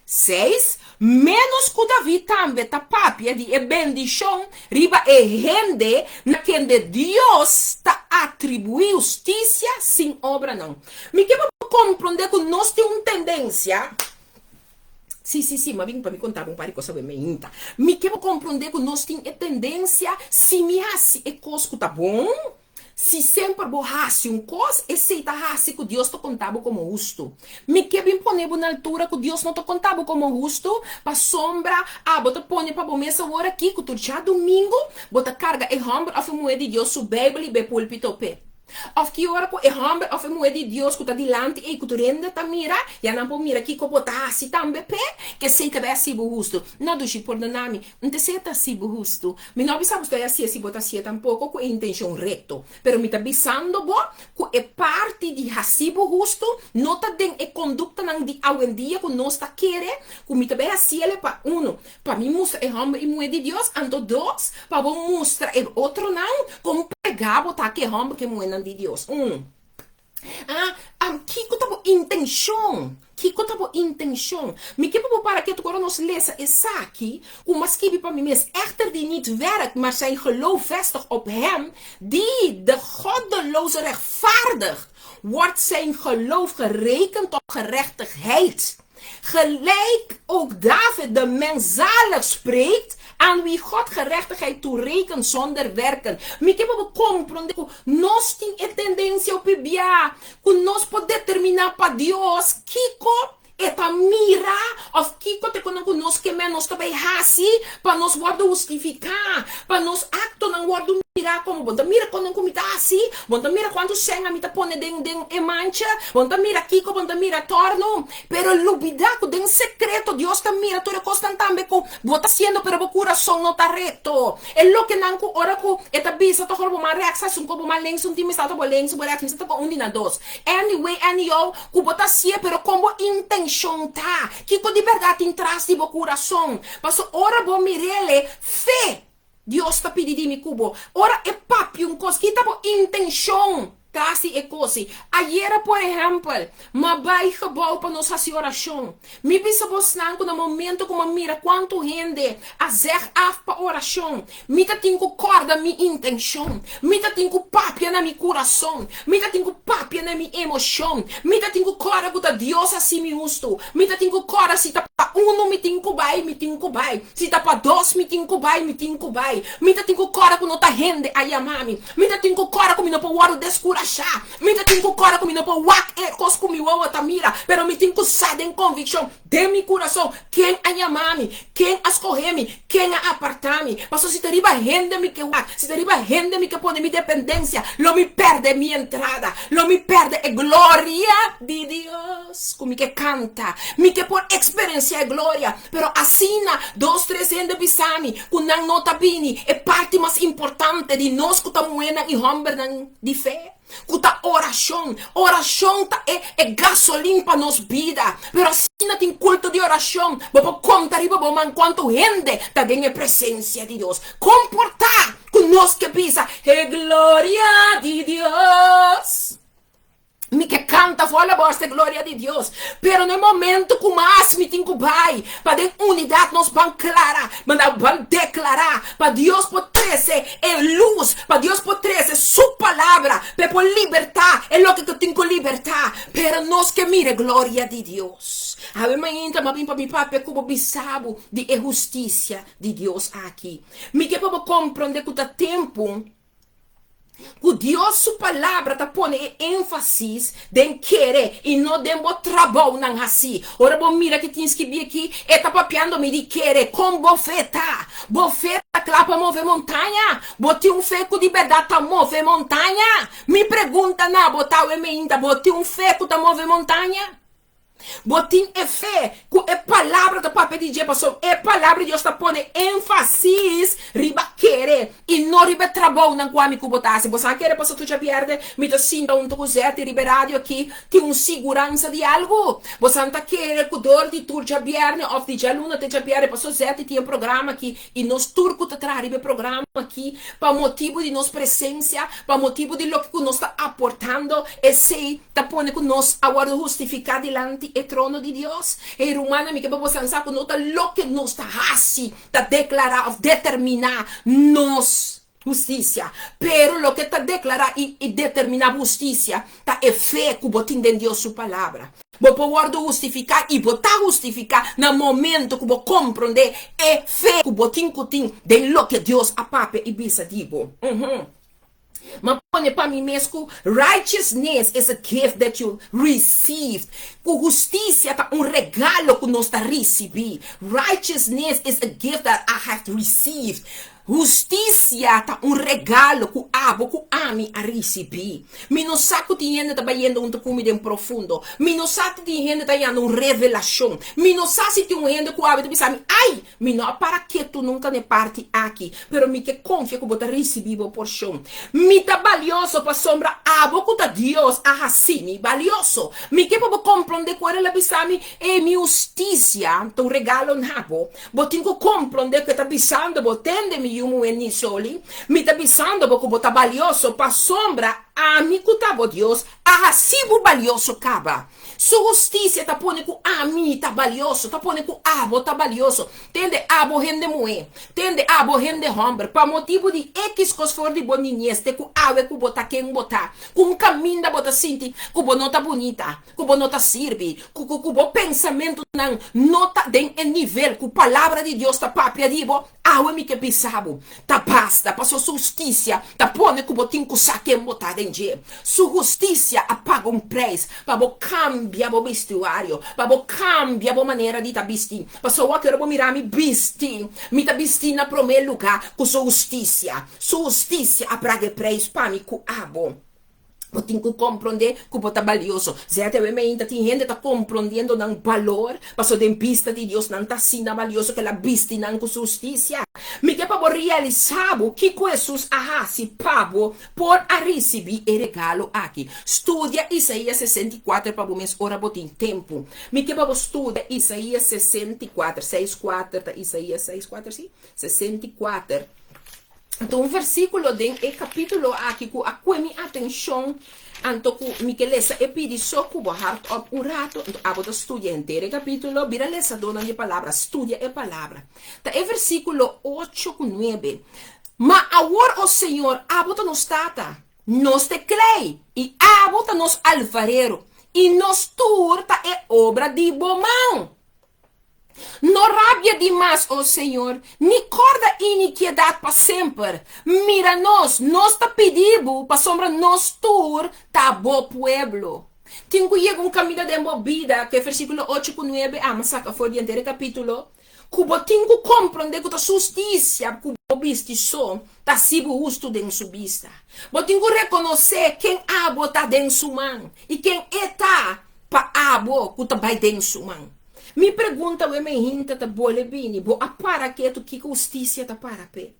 Seis, ménos ku David tambe ta papia di e bendishon riba e hende na kende Dios ta atribuí hustisia sin obranan. Mi ke pa bo komprondé ku nos tin un tendensia, Sí, sí, sí, m'a bin pa mi konta bo un par di kos awe meinta. Mi ke bo komprondé ku nos tin e tendensia, si mi hasi e kos ku ta bon, si semper bo hasi un kos, esei ta hasi ku Dios ta konta bo komo hustu. Mi ke bin pone bo na altura ku Dios no ta konta bo komo hustu, pasobra abo ta pone pa bo mes awor aki ku tur djadumingu bo ta karga e hòmber òf e muhé di Dios su Beibel i be pulpito p'e. Òf ki ora ku e hòmber òf e muhé di Dios ku ta dilanti ei ku tur hende ta mira, ya nan por mira kiko bo ta hasi tambe p'e, k'esei ta bai hasi bo hustu. No, dushi, pordoná mi, N ta esei ta hasi bo hustu. Mi no a bisa bo sta hasié si bo ta hasié tampoko ku e intenshon rekto, pero mi ta bisando bo ku e parti di hasi bo hustu no ta den e konduktanan di awendia ku nos ta kere ku mi ta bai hasiel pa, uno, Pa mi mustra e hòmber i muhé di Dios, anto dos, pa bo mustra e otronan kon pegá bo ta ku e hòmber ku e muhénan di Dios. Un. Ah, kiko ta bo intenshon? Kiko ta bo intenshon? Mi ke pa bo para ketu ora nos lesa esaki, ku mi a skibi pa mi mes, Echter die niet werkt, maar zijn geloof vestigt op Hem die de goddeloze rechtvaardigt, wordt zijn geloof gerekend tot gerechtigheid. Gelijk ook David de mens zalig spreekt, aan wie God gerechtigheid toerekent zonder werken. Mi ke pa bo komprondé ku nos tin e tendensia hopi bia ku nos por determiná pa Dios kiko e ta mira òf kiko ta e konan ku nos ke men nos ta bai hasi pa nos wòrdu hustifiká, pa nos aktonan wòrdu mirá komo bon ta mira konan ku mi ta hasi, bon ta mira kuantu sèn ami ta pone den den e mancha, bon ta mira kiko, bon ta mira tòrnu. Pero lubidá ku den sekreto Dios ta mira tur e kosnan tambe ku bo ta hasiendo pero bo kurason no ta rekto. E lokenan ku ora ku e ta bisa ta ora bo man rèks hasi un kos bo man lenks un tin mester ta bo lenks bo rèks mester ta bo un di nan dos. Anyway anyhow ku bo ta hasié pero kon bo intenshon ta? Kiko di bèrdat tin tras di bo kurason? Paso ora bo mir'el fe Dios ta pidi di mi ku bo. Ora e papia un kos, kita bo intenshon tras di e kos ei. Ayera por ehèmpel, m'a bai gebou pa nos hasi orashon. Mi bisa bosnan ku na momento ku m'a mira kuantu hende a zeg af pa orashon, mi ta tin ku kòrda mi intenshon. Mi ta tin ku papia na mi kurason. Mi ta tin ku papia na mi emoshon. Mi ta tin ku kòrda ku ta Dios hasi mi hustu. Mi ta tin ku kòrda si ta pa unu mi tin ku bai, mi tin ku bai. Si ta pa dos mi tin ku bai, mi tin ku bai. Mi ta tin ku kòrda ku no ta hende a yama mi. Mi ta tin ku kòrda ku mi no por wòrdu deskurashá. Mi ta tin ku kòrda ku mi no por wak e kos ku mi wowo ta mira, pero mi tin ku sa den konvikshon den mi kurason ken a yama mi, ken a skohe mi, ken a apartá mi. Pasobra si ta riba hende mi ke wak, si ta riba hende mi ke pone mi dependensia, lo mi pèrdè mi entrada, lo mi pèrdè e gloria di Dios ku mi ke kanta. Mi ke por eksperensiá e gloria. Pero asina dos tres hende bisa mi ku nan no ta bini e parti mas importante di nos ku ta muhénan i hòmbernan di fe, ku ta orashon. Orashon ta e e gasolin pa nos bida. Pero asina tin kulto di orashon, bo por konta riba bo man kuantu hende ta den e presensia di Dios. Komportá ku nos ke bisa, E gloria di Dios! Mi ke kanta for la bos te gloria di Dios. Pero na e momento ku mas mi tin ku bai pa den unidat nos ban klara, ban deklará pa Dios por trese e lus, pa Dios por trese su palabra, pa e por libertá e loke ku tin ku libertá. Pero nos ke mira e gloria di Dios. Awe mainta mi a bin pa mi papia ku bo bisa bo di e hustisia di Dios aki. Mi ke pa bo komprondé ku ta tempu ku Dios su palabra ta pone e énfasis den kere i no den bo trabounan hasí. Ora bo mira ki tin skibí aki, e ta papiando mi di kere. Kon bo fe ta? Bo fe ta kla pa move montaña? Bo tin un fe ku di bèrdat ta move montaña? Mi pregunta na bo ta awe meinta, bo tin un fe ku ta move montaña? Bo tin e fe ku e Palabra ta papia di dje? Pasobra e Palabra di Dios ta pone énfasis riba kere i no riba e trabounan ku ami ku bo ta hasi. Bo sa kere pasobra tur djabièrnè mi ta sinta huntu ku Zetty riba e radio aki tin un siguransa di algu. Bo sa ta kere ku dor di tur djabièrnè òf di djaluna te djabièrnè pasobra Zetty tin e programa aki I nos tur ku ta traha riba e programa aki, pa motibu di nos presensia, pa motibu di loke ku nos ta aportando, esei ta pone ku nos a wòrdu hustifiká dilanti e trono di Dios. Hey rumannan, mi ke pa boso sa ku no ta loke nos ta hasi ta deklará òf determiná nos hustisia, pero loke ta deklará i determiná bo hustisia ta e fe ku bo tin den Dios su Palabra. Bo por wòrdu hustifiká i bo ta hustifiká na momento ku bo komprondé e fe ku bo tin ku tin den loke Dios a papia i bisa di bo. M'a pone pa mi mes ku righteousness is a gift that you received, ku hustisia ta un regalo ku nos ta risibí. Righteousness is a gift that I have received. Hustisia ta un regalo ku abo ku ami a risibí. Mi no sa ku tin hende ta bayendo huntu ku mi den profundo. Mi no sa si tin hende ta yanda un revelashon. Mi no sa si tin un hende ku awe ta bisa mi, Ai! Mi no a para ketu nunka na e parti aki, pero mi ke konfia ku bo ta risibí bo porshon. Mi ta balioso pasobra abo ku ta Dios a hasi mi balioso. Mi ke pa bo komprondé ku ora el a bisa mi, Ei, mi hustisia ta un regalo na bo. Bo tin ku komprondé ku e ta bisando bo, Tende mi yu muhé Nisoli, mi ta bisando bo ku bo ta balioso, pasobra ami ku ta bo Dios a hasi bo balioso kaba. Su hustisia ta pone ku ami ta balioso, ta pone ku abo ta balioso. Tende, abo hende muhé, tende, abo hende hòmber, pa motibu di ekis kos for di bo niñes te ku awe ku bo ta ken bo ta, ku un kaminda bo ta sinti ku bo no ta bunita, ku bo no ta sirbi, ku ku ku bo pensamentunan no ta den e nivel ku Palabra di Dios ta papia di bo, awe mi ke bisa bo, ta basta, paso su hustisia ta pone ku bo tin ku sa ken bo ta den dje. Su hustisia a paga un preis pa bo kambia bo bistuario, pa bo kambia bo manera di ta bisti. Paso awor ora bo mira mi bisti, mi ta bisti na promé lugá ku su hustisia. Su hustisia a praga e preis pa mi ku abo. Bo tin ku komprondé ku bo ta balioso. ZW Meinta tin hende ta komprondiendo nan balor, pasobra den bista di Dios nan ta asina balioso ku el a bisti nan ku su hustisia. Mi ke pa bo realisá bo kiko Hesus a hasi pa bo por a risibí e regalo aki. Studia Isaías 64 pa bo mes ora bo tin tempu. Mi ke pa bo studia Isaías 64, seis kuater ta Isaías seis kuater si? 64. Anto un versíkulo den e kapítulo aki ku a kue mi atenshon, anto ku mi ke lesa e pidi so ku bo hardop un rato, anto abo ta studia henter e kapítulo, bira lesadónan di e palabra, studia e palabra. Ta e versíkulo ocho ku nuebe, Ma awor, o Señor, abo ta nos Tata, nos ta e klei, i abo ta nos alfarero, i nos tur ta e obra di bo man. No rabia di mas, o Señor, ni corda inikiedad pa semper. Mira nos, nos ta pidi bo, pasobra nos tur ta bo pueblo. Tin cu yega un caminda den bo bida, cu e versiculo ocho cu nuebe ama saca for di henter e capitulo, cu bo tin cu comprende cu ta su husticia cu bo bisti so ta haci bo hustu den su bista. Bo tin cu reconoce ken abo ta den su man y ken e ta pa abo cu ta bay den su man. Mi pregunta we me hinta ta bole bini, bo a para ketu kiko hustisia ta para p'e?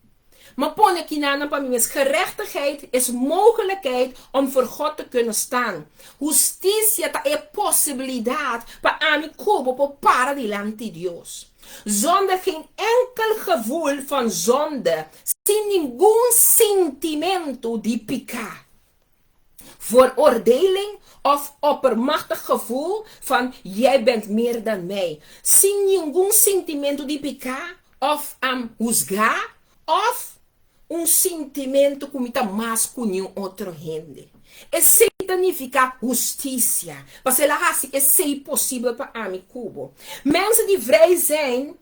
Ma pone kinanan pa mi mes, gerechtigheid is mogelijkheid om voor God te kunnen staan. Hustisia ta e posibilidad pa ami ku bo por para dilanti Dios. Zonder geen enkel gevoel van zonde, sin ningun sintimentu di piká. Vooroordeling of oppermachtig gevoel van jij bent meer dan mij. Sin ningun sintimentu di piká of am husgá of un sintimentu ku mi ta mas ku niun otro hende. Esei ta nifiká hustisia, pasobra el a hasi esei posibel pa ami ku bo. Mensen die vrij zijn,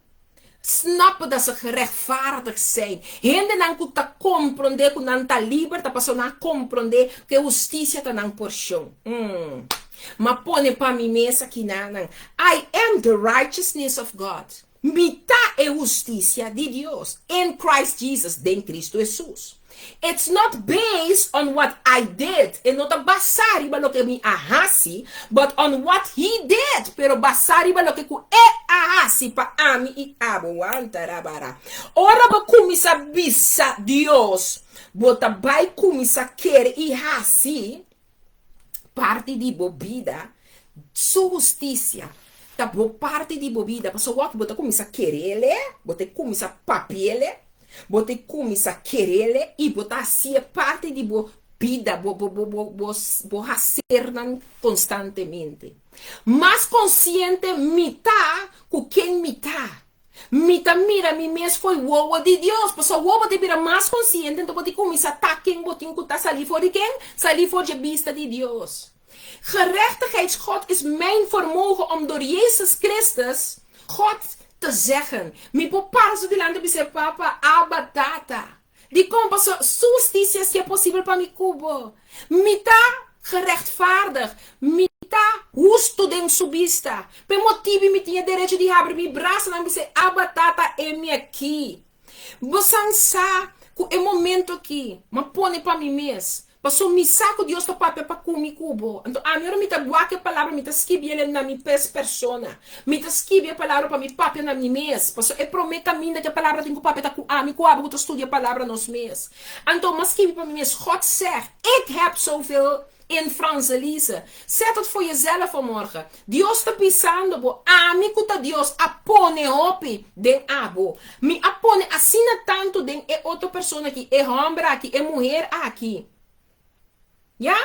snappen dat ze gerechtvaardigd zijn. Hendenan ku ta komprondé ku nan ta liber ta pasobra nan a komprondé ku e hustisia ta nan porshon. Mm. M'a pone pa mi mes akinanan, I am the righteousness of God. Mi ta e hustisia di Dios in Christ Jesus, den Cristo Hesus. It's not based on what I did, e no ta basá riba loke mi a hasi, but on what He did, pero basá riba loke ku E a hasi pa ami i abo. Wantarabara. Ora bo kuminsá bisa Dios, bo ta bai kuminsá kere i hasi parti di bo bida Su hustisia ta bo parti di bo bida, pasobra wak bo ta kuminsá kerele, bo ta kuminsá papiele, bo ta kuminsá kerele i bo ta hasié parti di bo bida, bo bo bo bo bo bo hasernan konstantemente. Mas konsiente mi ta ku ken mi ta, mi ta mira mi mes fo'i wowo di Dios, pasobra awor bo ta bira mas konsiente, anto bo ta kuminsá ta ken bo tin ku ta, salí for di ken? Salí for dje bista di Dios. Gerechtigheid God is mijn vermogen om door Jezus Christus God te zeggen. Mi por para su dilanti bisa e Papa, Abba, Tata. Dikon? Pasobra su hustisia si e posibel pa mi ku bo. Mi ta gerechtvaardigd. Mi ta hustu den su bista. P'e motibu mi tin e derecho di habri mi brasanan bisa e Abba, Tata, e mi aki. Bo san sa ku e momento aki m'a pone pa mi mes. Paso mi sa ku Dios ta papia pa ku mi ku bo. Anto ami ora mi ta wak e palabra mi ta skibi el na mi pes persona. Mi ta skibi e palabra pa mi papia na mi mes. Paso e prome kaminda ku e palabra tin ku papia ta ku ami ku abo ku ta studia e palabra nos mes. Anto m'a skibi pa mi mes, God zegt, ik heb zoveel in Franselise. Zet het voor jezelf vanmorgen. Dios ta bisando bo, ami ku ta Dios a pone hopi den abo. Mi a pone asina tantu den e otro persona aki, e hòmber aki, e muher aki. Ya?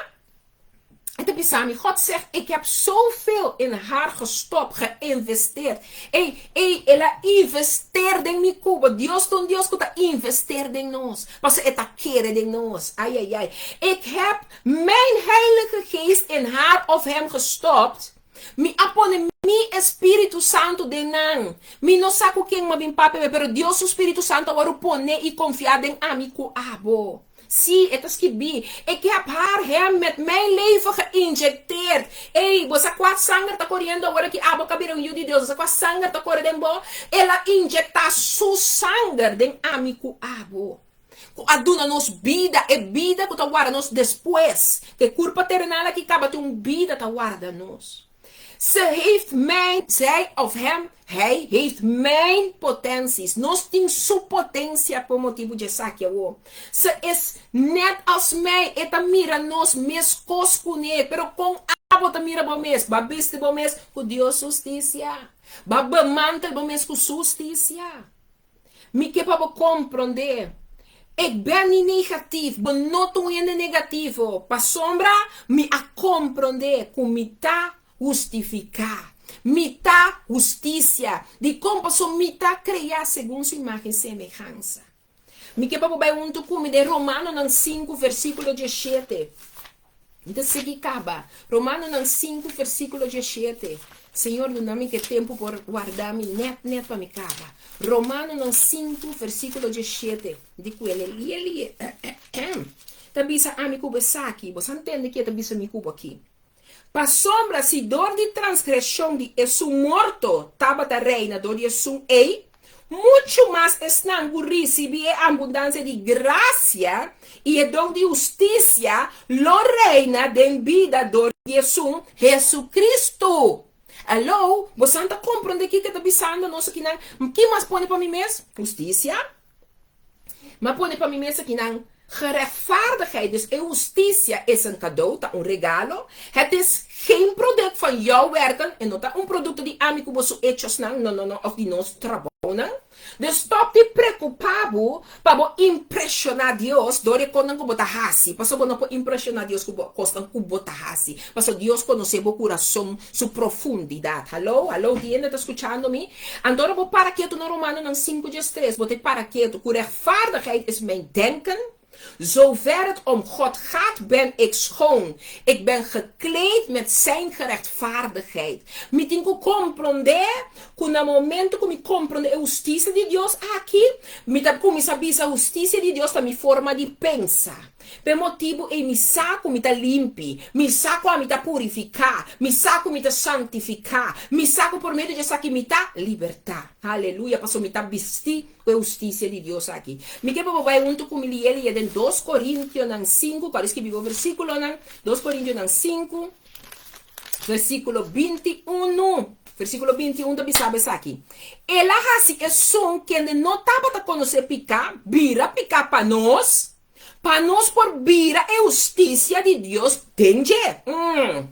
E ta bisa mi, God zegt, ik heb zoveel in haar gestopt, geïnvesteerd. Ey, ey, el a investeer den mi ku bo. Dios ta un Dios ku ta investeer den nos. Pasobra e ta kere den nos. Ay, ay, ay. Ik heb Mijn Heilige Geest in haar of hem gestopt, Mi a pone mi e Spiritu Santu den nan. Mi no sa ku ken m'a bin papia me, pero Dios su Spiritu Santu a wòrdu pone i konfiá den ami ku abo. Sí, e ta skibí, Ik heb haar, hem, met mijn leven geïnjecteerd. Ey, bo sa kua sanger ta koriendo awor aki abo ka bira un yu di Dios? Bo sa kua sanger ta kore den bo? El a injektá su sanger den ami ku abo. Ku a duna nos bida, e bida ku ta warda nos despues ku e kurpa terenal aki kaba, tin un bida ta warda nos. Ze heeft mijn, zij of hem, hij heeft mijn potenties. Nos tin su potensia pa motibu di esaki awor. Ze is net als mij, e ta mira nos meskos kuné. Pero kon abo ta mira bo mes? Bo a bisti bo mes ku Dios su hustisia? Bo a bemantel bo mes ku su hustisia? Mi ke pa bo komprondé. Ik ben niet negatief, bo no ta un hende negativo, pasobra mi a komprondé ku mi ta hustifiká. Mi ta hustisia. Dikon? Pasobra mi ta kreá segun su imágen i semehansa. Mi ke pa bo bai huntu ku mi den Romanonan sinku versíkulo dieshete. Mi ta sigui kaba. Romanonan sinku versíkulo dieshete. Señor duna mi ke tempu por warda mi nèt nèt pa mi kaba. Romanonan sinku versíkulo dieshete. Di ku el e lie lie ta bisa ami ku bo esaki. Bo sa ntende ke e ta bisa mi ku bo aki. Pasobra si dor di transgreshon di esun morto tabata reina dor di esun ei, muchu mas esnan ku risibí e abundansia di grasia i e don di hustisia lo reina den bida dor di esun Jesucristo. Aló, bosan ta komprondé kiko e ta bisando nos akinan? Ki mas pone pa mi mes? Hustisia. M'a pone pa mi mes akinan. Gerechtvaardigheid, dus e hustisia, is een cadeau, ta un regalo. Het is geen product van jouw werken, e no ta un produkto di ami ku bo su echosnan, no, no, no, òf di nos trabounan. Dus stòp di preokupá bo pa bo impreshoná Dios dor e kosnan ku bo ta hasi, pasobra bo no por impreshoná Dios ku bo kosnan ku bo ta hasi, pasobra Dios konosé bo kurason su profundidat. Haló, haló, tin hende ta skuchando mi? Anto ora bo para ketu na Romanonan 5:13, bo ta para ketu ku rechtvaardigheid is mijn denken, Zover het om God gaat ben ik schoon, ik ben gekleed met zijn gerechtvaardigheid. Mi tin ku komprondé ku na momento ku mi komprondé e hustisia di Dios aki, mi ta kuminsá bisa hustisia di Dios ta mi forma di pensa. P'e motibu ei mi sa ku mi ta limpi, mi sa ku ami ta purifiká, mi sa ku mi ta santifiká, mi sa ku por medio di esaki mi ta libertá. Aleluya! Pasobra mi ta bistí ku e hustisia di Dios aki. Mi ke pa bo bai huntu ku mi lié lié den Dos Korintionan sinku, ku a skibi bo versíkulonan, Dos Korintionan sinku, versíkulo 21. Versíkulo 21 ta bisa bo esaki, El a hasi esun kende no tabata konosé piká, bira piká pa nos, pa nos por bira e hustisia di Dios den dje. Mm.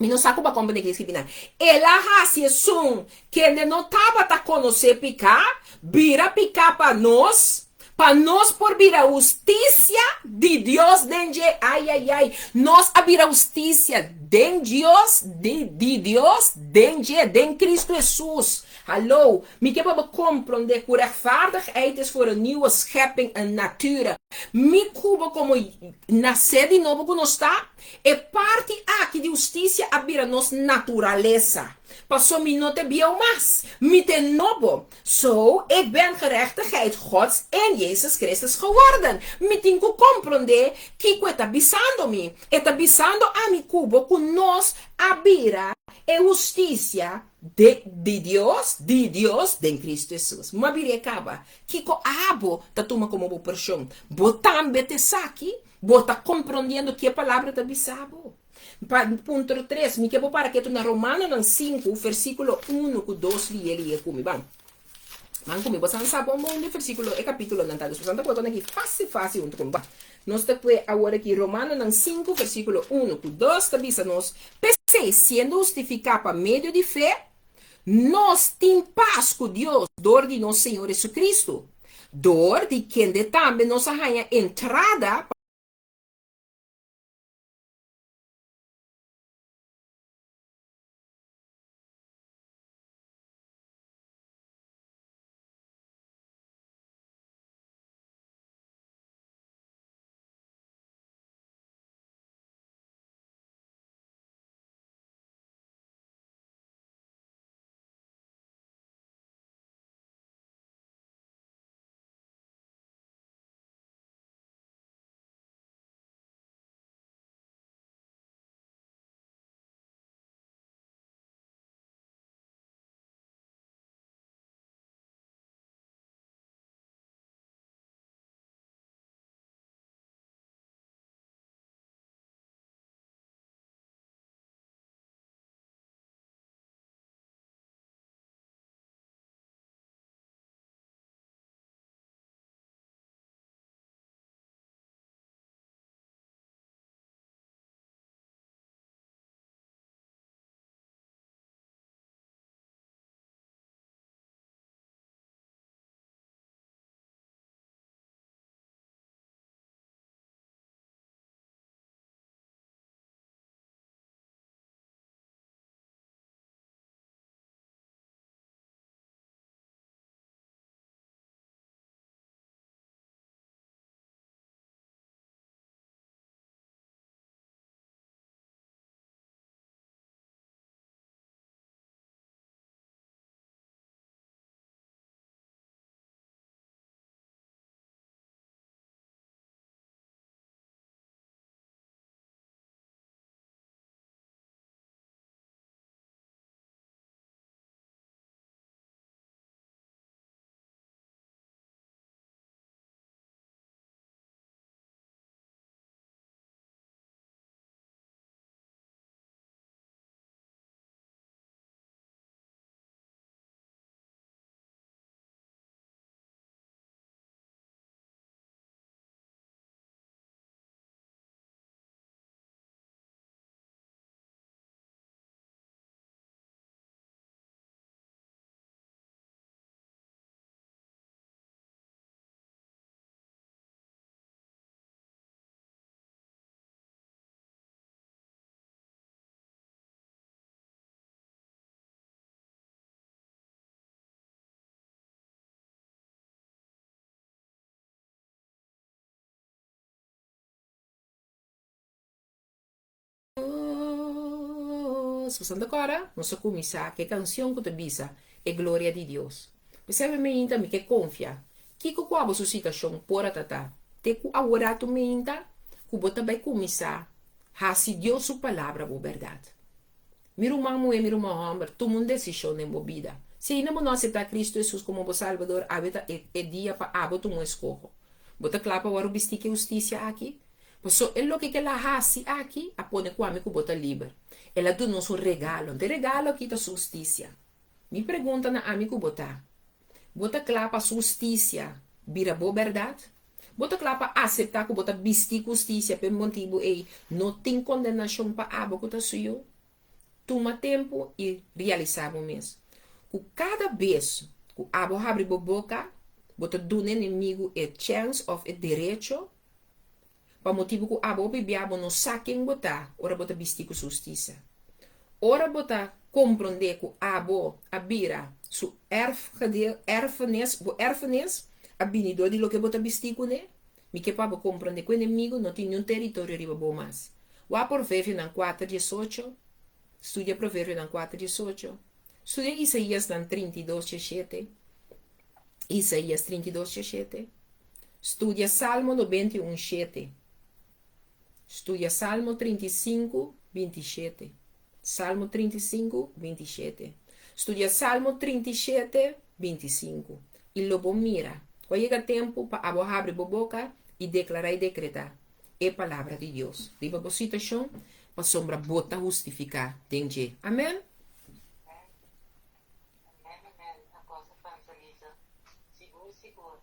Mi no sa ku bo a komprendé ke skibi nan. El a hasi esun kende no tabata konosé piká, bira piká pa nos, pa nos por bira hustisia di Dios den dje. Ai, ai, ai! Nos a bira hustisia den Dios, di, di Dios, den dje, den Kristu Hesus. Hallo! Mi ke pa bo komprondé ku rechtvaardigheid is voor een nieuwe schepping, een nature. Mi ku bo komo nasé di nobo ku nos ta, E parti aki di hustisia a bira nos naturalesa. Paso mi no ta bieu mas, mi ta nobo. So, ik ben gerechtigheid Gods in Jezus Christus geworden. Mi tin ku komprondé kiko e ta bisando mi. E ta bisando ami ku bo ku nos a bira e hustisia de di Dios, di Dios den Cristo Jesus. M'a bira e kaba. Kiko abo ta tuma komo bo porshon? Bo tambe ta esaki? Bo ta komprondiendo ke palabra ta bisa bo? Pa punto tres, mi ke bo para ketu na Romanonan sinku, versíkulo unu ku dos lié lié ku mi. Ban. Ban ku mi. Bo san sa bon bon di versíkulo e kapítulonan ta. Dus bo san ta kue kon aki fásil fásil huntu ku mi. Ban. Nos ta kue awor aki Romanonan sinku, versíkulo unu ku dos ta bisa nos, P'esei, siendo hustifiká pa medio di fe, Nos tin pas ku Dios dor di nos Señor Jesucristo, dor di kende tambe nos a haña entrada pa. Dios. Boso ta kòrda? Nos a kuminsá ku e kanshon ku ta bisa E Gloria di Dios. P'esei mi meinta mi ke konfia. Kiko ku abo su situashon por a ta ta? Te ku aworatu meinta ku bo ta bai kuminsá hasi Dios su Palabra bo bèrdat. Mi ruman muhé, mi ruman hòmber, tuma un desishon den bo bida. Si ainda bo no aseptá Kristu Hesus komo bo Salbador, awe ta e dia pa abo tuma un eskoho. Bo ta kla pa wòrdu bistí ku e hustisia aki? Paso e loke ku el a hasi aki a pone ku ami ku bo ta liber. El a duna nos un regalo. Anto e regalo aki ta su hustisia. Mi pregunta na ami ku bo ta, Bo ta kla pa su hustisia bira bo bèrdat? Bo ta kla pa aseptá ku bo ta bistí ku hustisia p'e motibu ei no tin kondenashon pa abo ku ta su yu? Tuma tempu i realisá bo mes ku kada bes ku abo habri bo boka, bo ta duna enemigu e chèns òf e derecho pa motibu ku abo hopi bia bo no sa ken bo ta ora bo ta bisti ku su hustisia. Ora bo ta komprondé ku abo a bira su erfgedeel, erfenis, bo erfenis a bini dor di loke bo ta bisti kuné, mi ke pa bo komprondé ku enemigu no tin niun teritorio riba bo mas. Wak Proverbionan kuater diesocho, studia Proverbionan kuater diesocho, studia Isaíasnan 32 diesshete, Isaías 32 diesshete, studia Salmo 91 shete, studia Salmo 35 27, Salmo 35 27, studia Salmo 37 25, i lo bo mira ku a yega tempu pa abo habri bo boka i deklará i dekretá e Palabra di Dios riba bo situashon, pasobra bo ta hustifiká den dje. Amèn. Amen amen Apostel Francelisa sigur sigur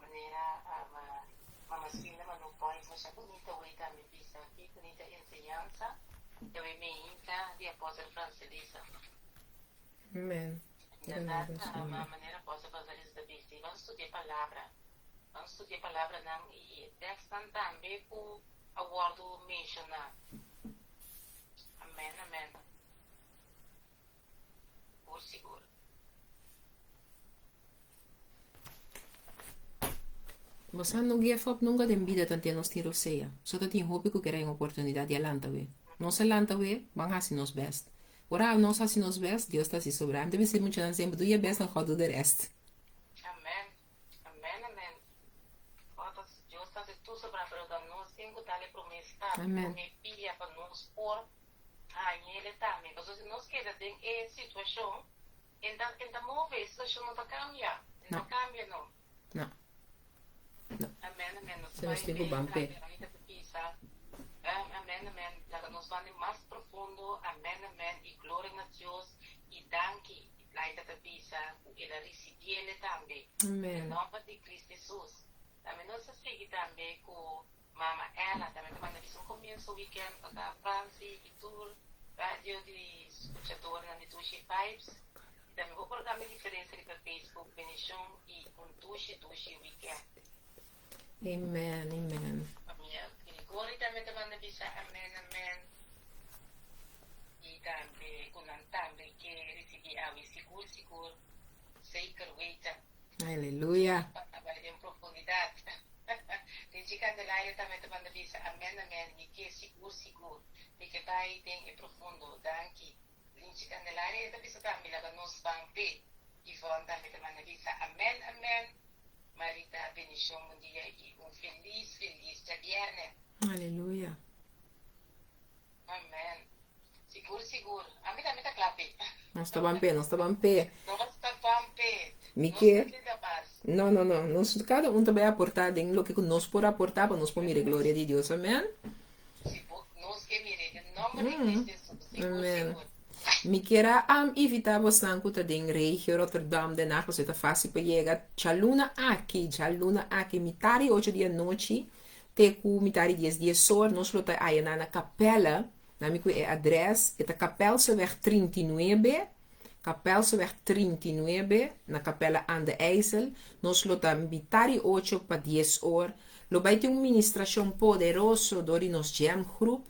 manera mama Swinda manda un voice masha bunita wey tambe bisa ki bunita enseñansa e wey meinta di Apostel Francelisa. Amen. Berdad manera Apostel Francelisa ta bisa y ban studia palabra ban studia palabranan y e tekstnan tambe cu a wordo menciona. Amen amen. Sigur sigur. Bo sa no give up nunca den bida tantia nos tin rosea. So ta tin hopi cu kere un oportunidad di a lanta we. Nos a lanta we, ban haci nos best. Ora nos haci nos best, Dios ta haci sobra. Mi ta bisa e muchanan semper, do your best and God do the rest. Amen. Amen amen. God ta Dios ta haci tur sobra pero ta nos tin cu dal e prome stap, Amen. prome pia pa nos por Hañ'ele tambe. Pasobra si nos keda den e situashon, e ta e ta move, e situashon no ta kambia. E no No. kambia no. No. No. Amen, amen. Nos Si nos bai tin ku p'e ban p'e. tambe ahorita ta bisa, Amen, amen. Laga nos ban den mas profundo. Amen, amen. I gloria na Dios. I danki. Laita ta bisa ku el a risibiele tambe. Den Amen. nòmber di Cristo Hesus. Tambe nos a sigui tambe ku Mama Ella tambe ta manda bisa un comienso weekend pa ta Franci y tur radio di scuchadornan di Dushi Vibes y tambe bo por cambia diferencia riba Facebook Benicion y un dushi dushi weekend. Amen amen. Famia Grigori tambe ta manda bisa amen amen y tambe cu nan tambe ke ricibi awe sigur sigur zeker weten. Aleluya. Pa bai den profundidad. Richie Candelaria tambe ta manda bisa amen amen mi ke sigur sigur mi ke bai den e profundo danki Richie Candelaria e ta bisa tambe laga nos ban pe Yvonne tambe ta manda bisa amen amen Marita bendicion bon dia y un feliz feliz djabierne. Aleluya. Amen sigur sigur ami tambe ta kla p'e. Nos ta ban p'e, nos ta ban p'e. Nos ta ban p'e. Mi Nos ke. ta keda bas. No, no, no. Nos kada un ta bai aportá den loke ku nos por aportá pa nos por mira e gloria di Dios. Amen. Si bo, nos ke mira den nomber di Cristo Jesus. Sigur, Amen. sigur. Mi kier a invitá bosnan ku ta den regio Rotterdam, Den Haag, pasobra ta fásil pa yega. Djaluna aki, djaluna aki, mitar di ocho di anochi, Te ku mitar di dies dies or nos lo ta aya na Capelle, na mi ku e adres, e ta Capelseweg 39, Capelseweg 39, na Capelle aan de IJssel. Nos lo ta mitar di ocho pa dies or. Lo bai tin un ministrashon poderoso dor di nos Jam Groep,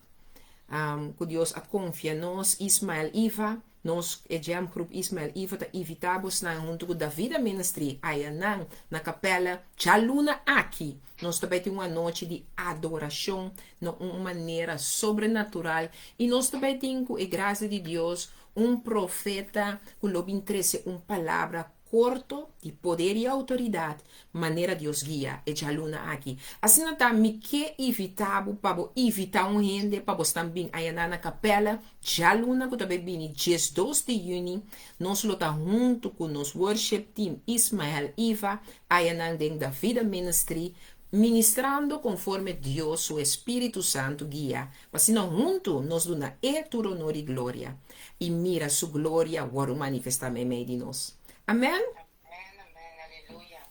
ku Dios a konfia nos, Ismael Iva. Nos, e Jam Groep Ismael Ivo ta invitá bosnan huntu ku Davida Ministry ayanan na Kapèla djaluna aki. Nos ta bai tin un anochi di adorashon na un manera sobrenatural i nos ta bai tin ku e grasia di Dios un profeta ku lo bin trese un palabra korto di poder i outoridat manera Dios guia e djaluna aki. Asina ta mi ke invitá bo pa bo invitá un hende pa bo stan bin ayaná na kapèla djaluna ku ta bai bini 12 di yüni. Nos lo ta huntu ku nos worship team Ismael Iva ayanan den Davida Ministry ministrando konforme Dios su Espíritu Santu guia pa asina huntu nos duna E tur honor i gloria i mira Su gloria wòrdu manifestá meimei di nos. Amèn. Amèn, amèn, aleluya.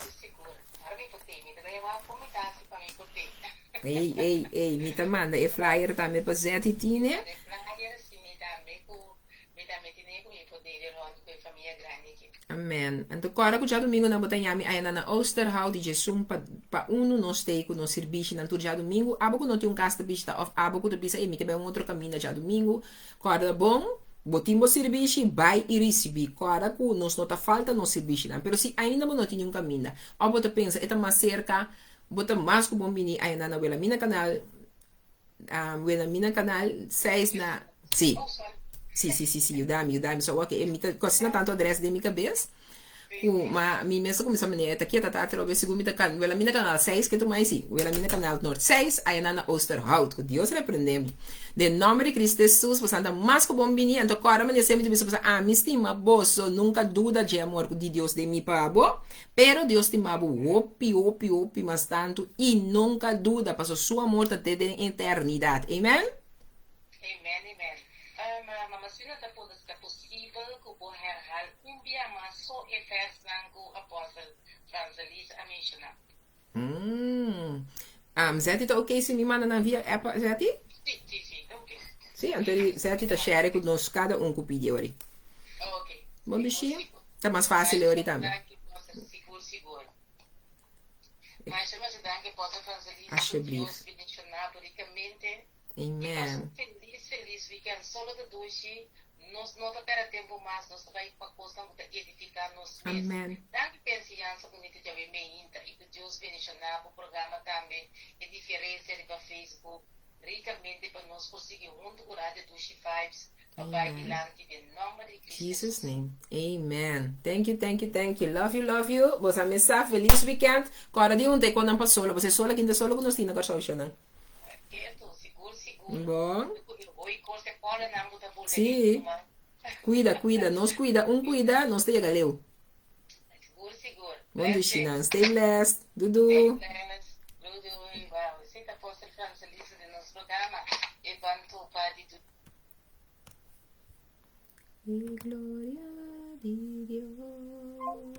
Muy sigur. Ora mi por tei, mi ta bai wak kon mi ta hasi pa mi por tei. Ey, ey, ey, mi ta manda e flyer tambe pa Zetty tine. Manda e flyer, si mi tambe ku mi tambe tine ku mi por dede rònt ku e famia grandi aki. Amen. Anto kòrda ku djadumingu nan bo ta yami aya nan na Oosterhout di djesun pa pa unu nos stay ku nos sirbishi nan tur djadumingu. Abo ku no tin un kas ta bishita òf abo ku ta bisa ey mi ke bai un otro kaminda djadumingu. Kòrda bon, bo tin bo sirbishi, bai i risibí. Kòrda ku nos no ta falta nos sirbishinan. Pero si ainda bo no tin niun kaminda òf bo ta pensa e ta mas serka, bo ta mas ku bon bini aya nan na Wilhelmina Kanaal Wilhelmina Kanaal seis na si. Si, si, si, si, yuda mi, yuda mi. So, oké, mi ta kosina tantu adres den mi kabes ku ma mi mes a kuminsá manera ta kieta ta atrobe segun mi ta kan Wilhelmina Kanaal seis ke tuma si Wilhelmina Kanaal Noord seis ayanan na Oosterhout. Ku Dios reprende mi. Den nòmber di Kristu Hesus boso anda mas ku bon bini anto kòrda manera semper mi ta bisa boso ami stima boso nunka duda dje amor ku di Dios den mi pa bo pero Dios stima bo hopi hopi hopi mas tantu i nunka duda pasobra su amor ta te den eternidat. Amen. Amen amen Mama Sina ta puntra si ta posibel ku bo herhal un bia mas so e versnan ku Apostel Francelis a menshoná. Zetty ta ok si mi manda nan via app Zetty? Si si si ta ok. Si anto Zetty ta share ku nos kada un ku pidi ori. Ok. Bon bishia. Ta mas fácil ori tambe. Sigur sigur. Masha masha danki Apostel Francelis. Alsjeblieft. Dios bendiciona bo ricamente. Amen. Felis felis weekend solo ta dushi nos no ta perde tempo mas nos ta bai pa cosnan cu ta edifica nos mes. Amen. Danki pa e enseñansa bunita djawe meinta y cu Dios bendiciona bo programa tambe e diferencia riba Facebook ricamente pa nos por sigui hunto cu Radio Dushi Vibes pa bai Amen. dilanti den nomber di Cristo Jesus Jesus. name. Amen. Thank you, thank you, thank you. Love you, love you. Boso a mesa. Feliz weekend. Corda di hunta e conan pa solo. Boso e solo kinta solo cu nos tin na Corsou shonan. Ketu, sigur sigur. Bon. Ku e hoi kos e kòlenan ku ta bula Sí. den tuma. Kuida, kuida. Nos kuida, un kuida, nos ta yega leu. Sigur sigur. Bon dushinan. Blessings. Stay blessed. Dudu. Stay blessed. Doei doei. Wow, esei ta Apostel Francelisa den nos programa E Ban Topa di Du. E gloria di Dios.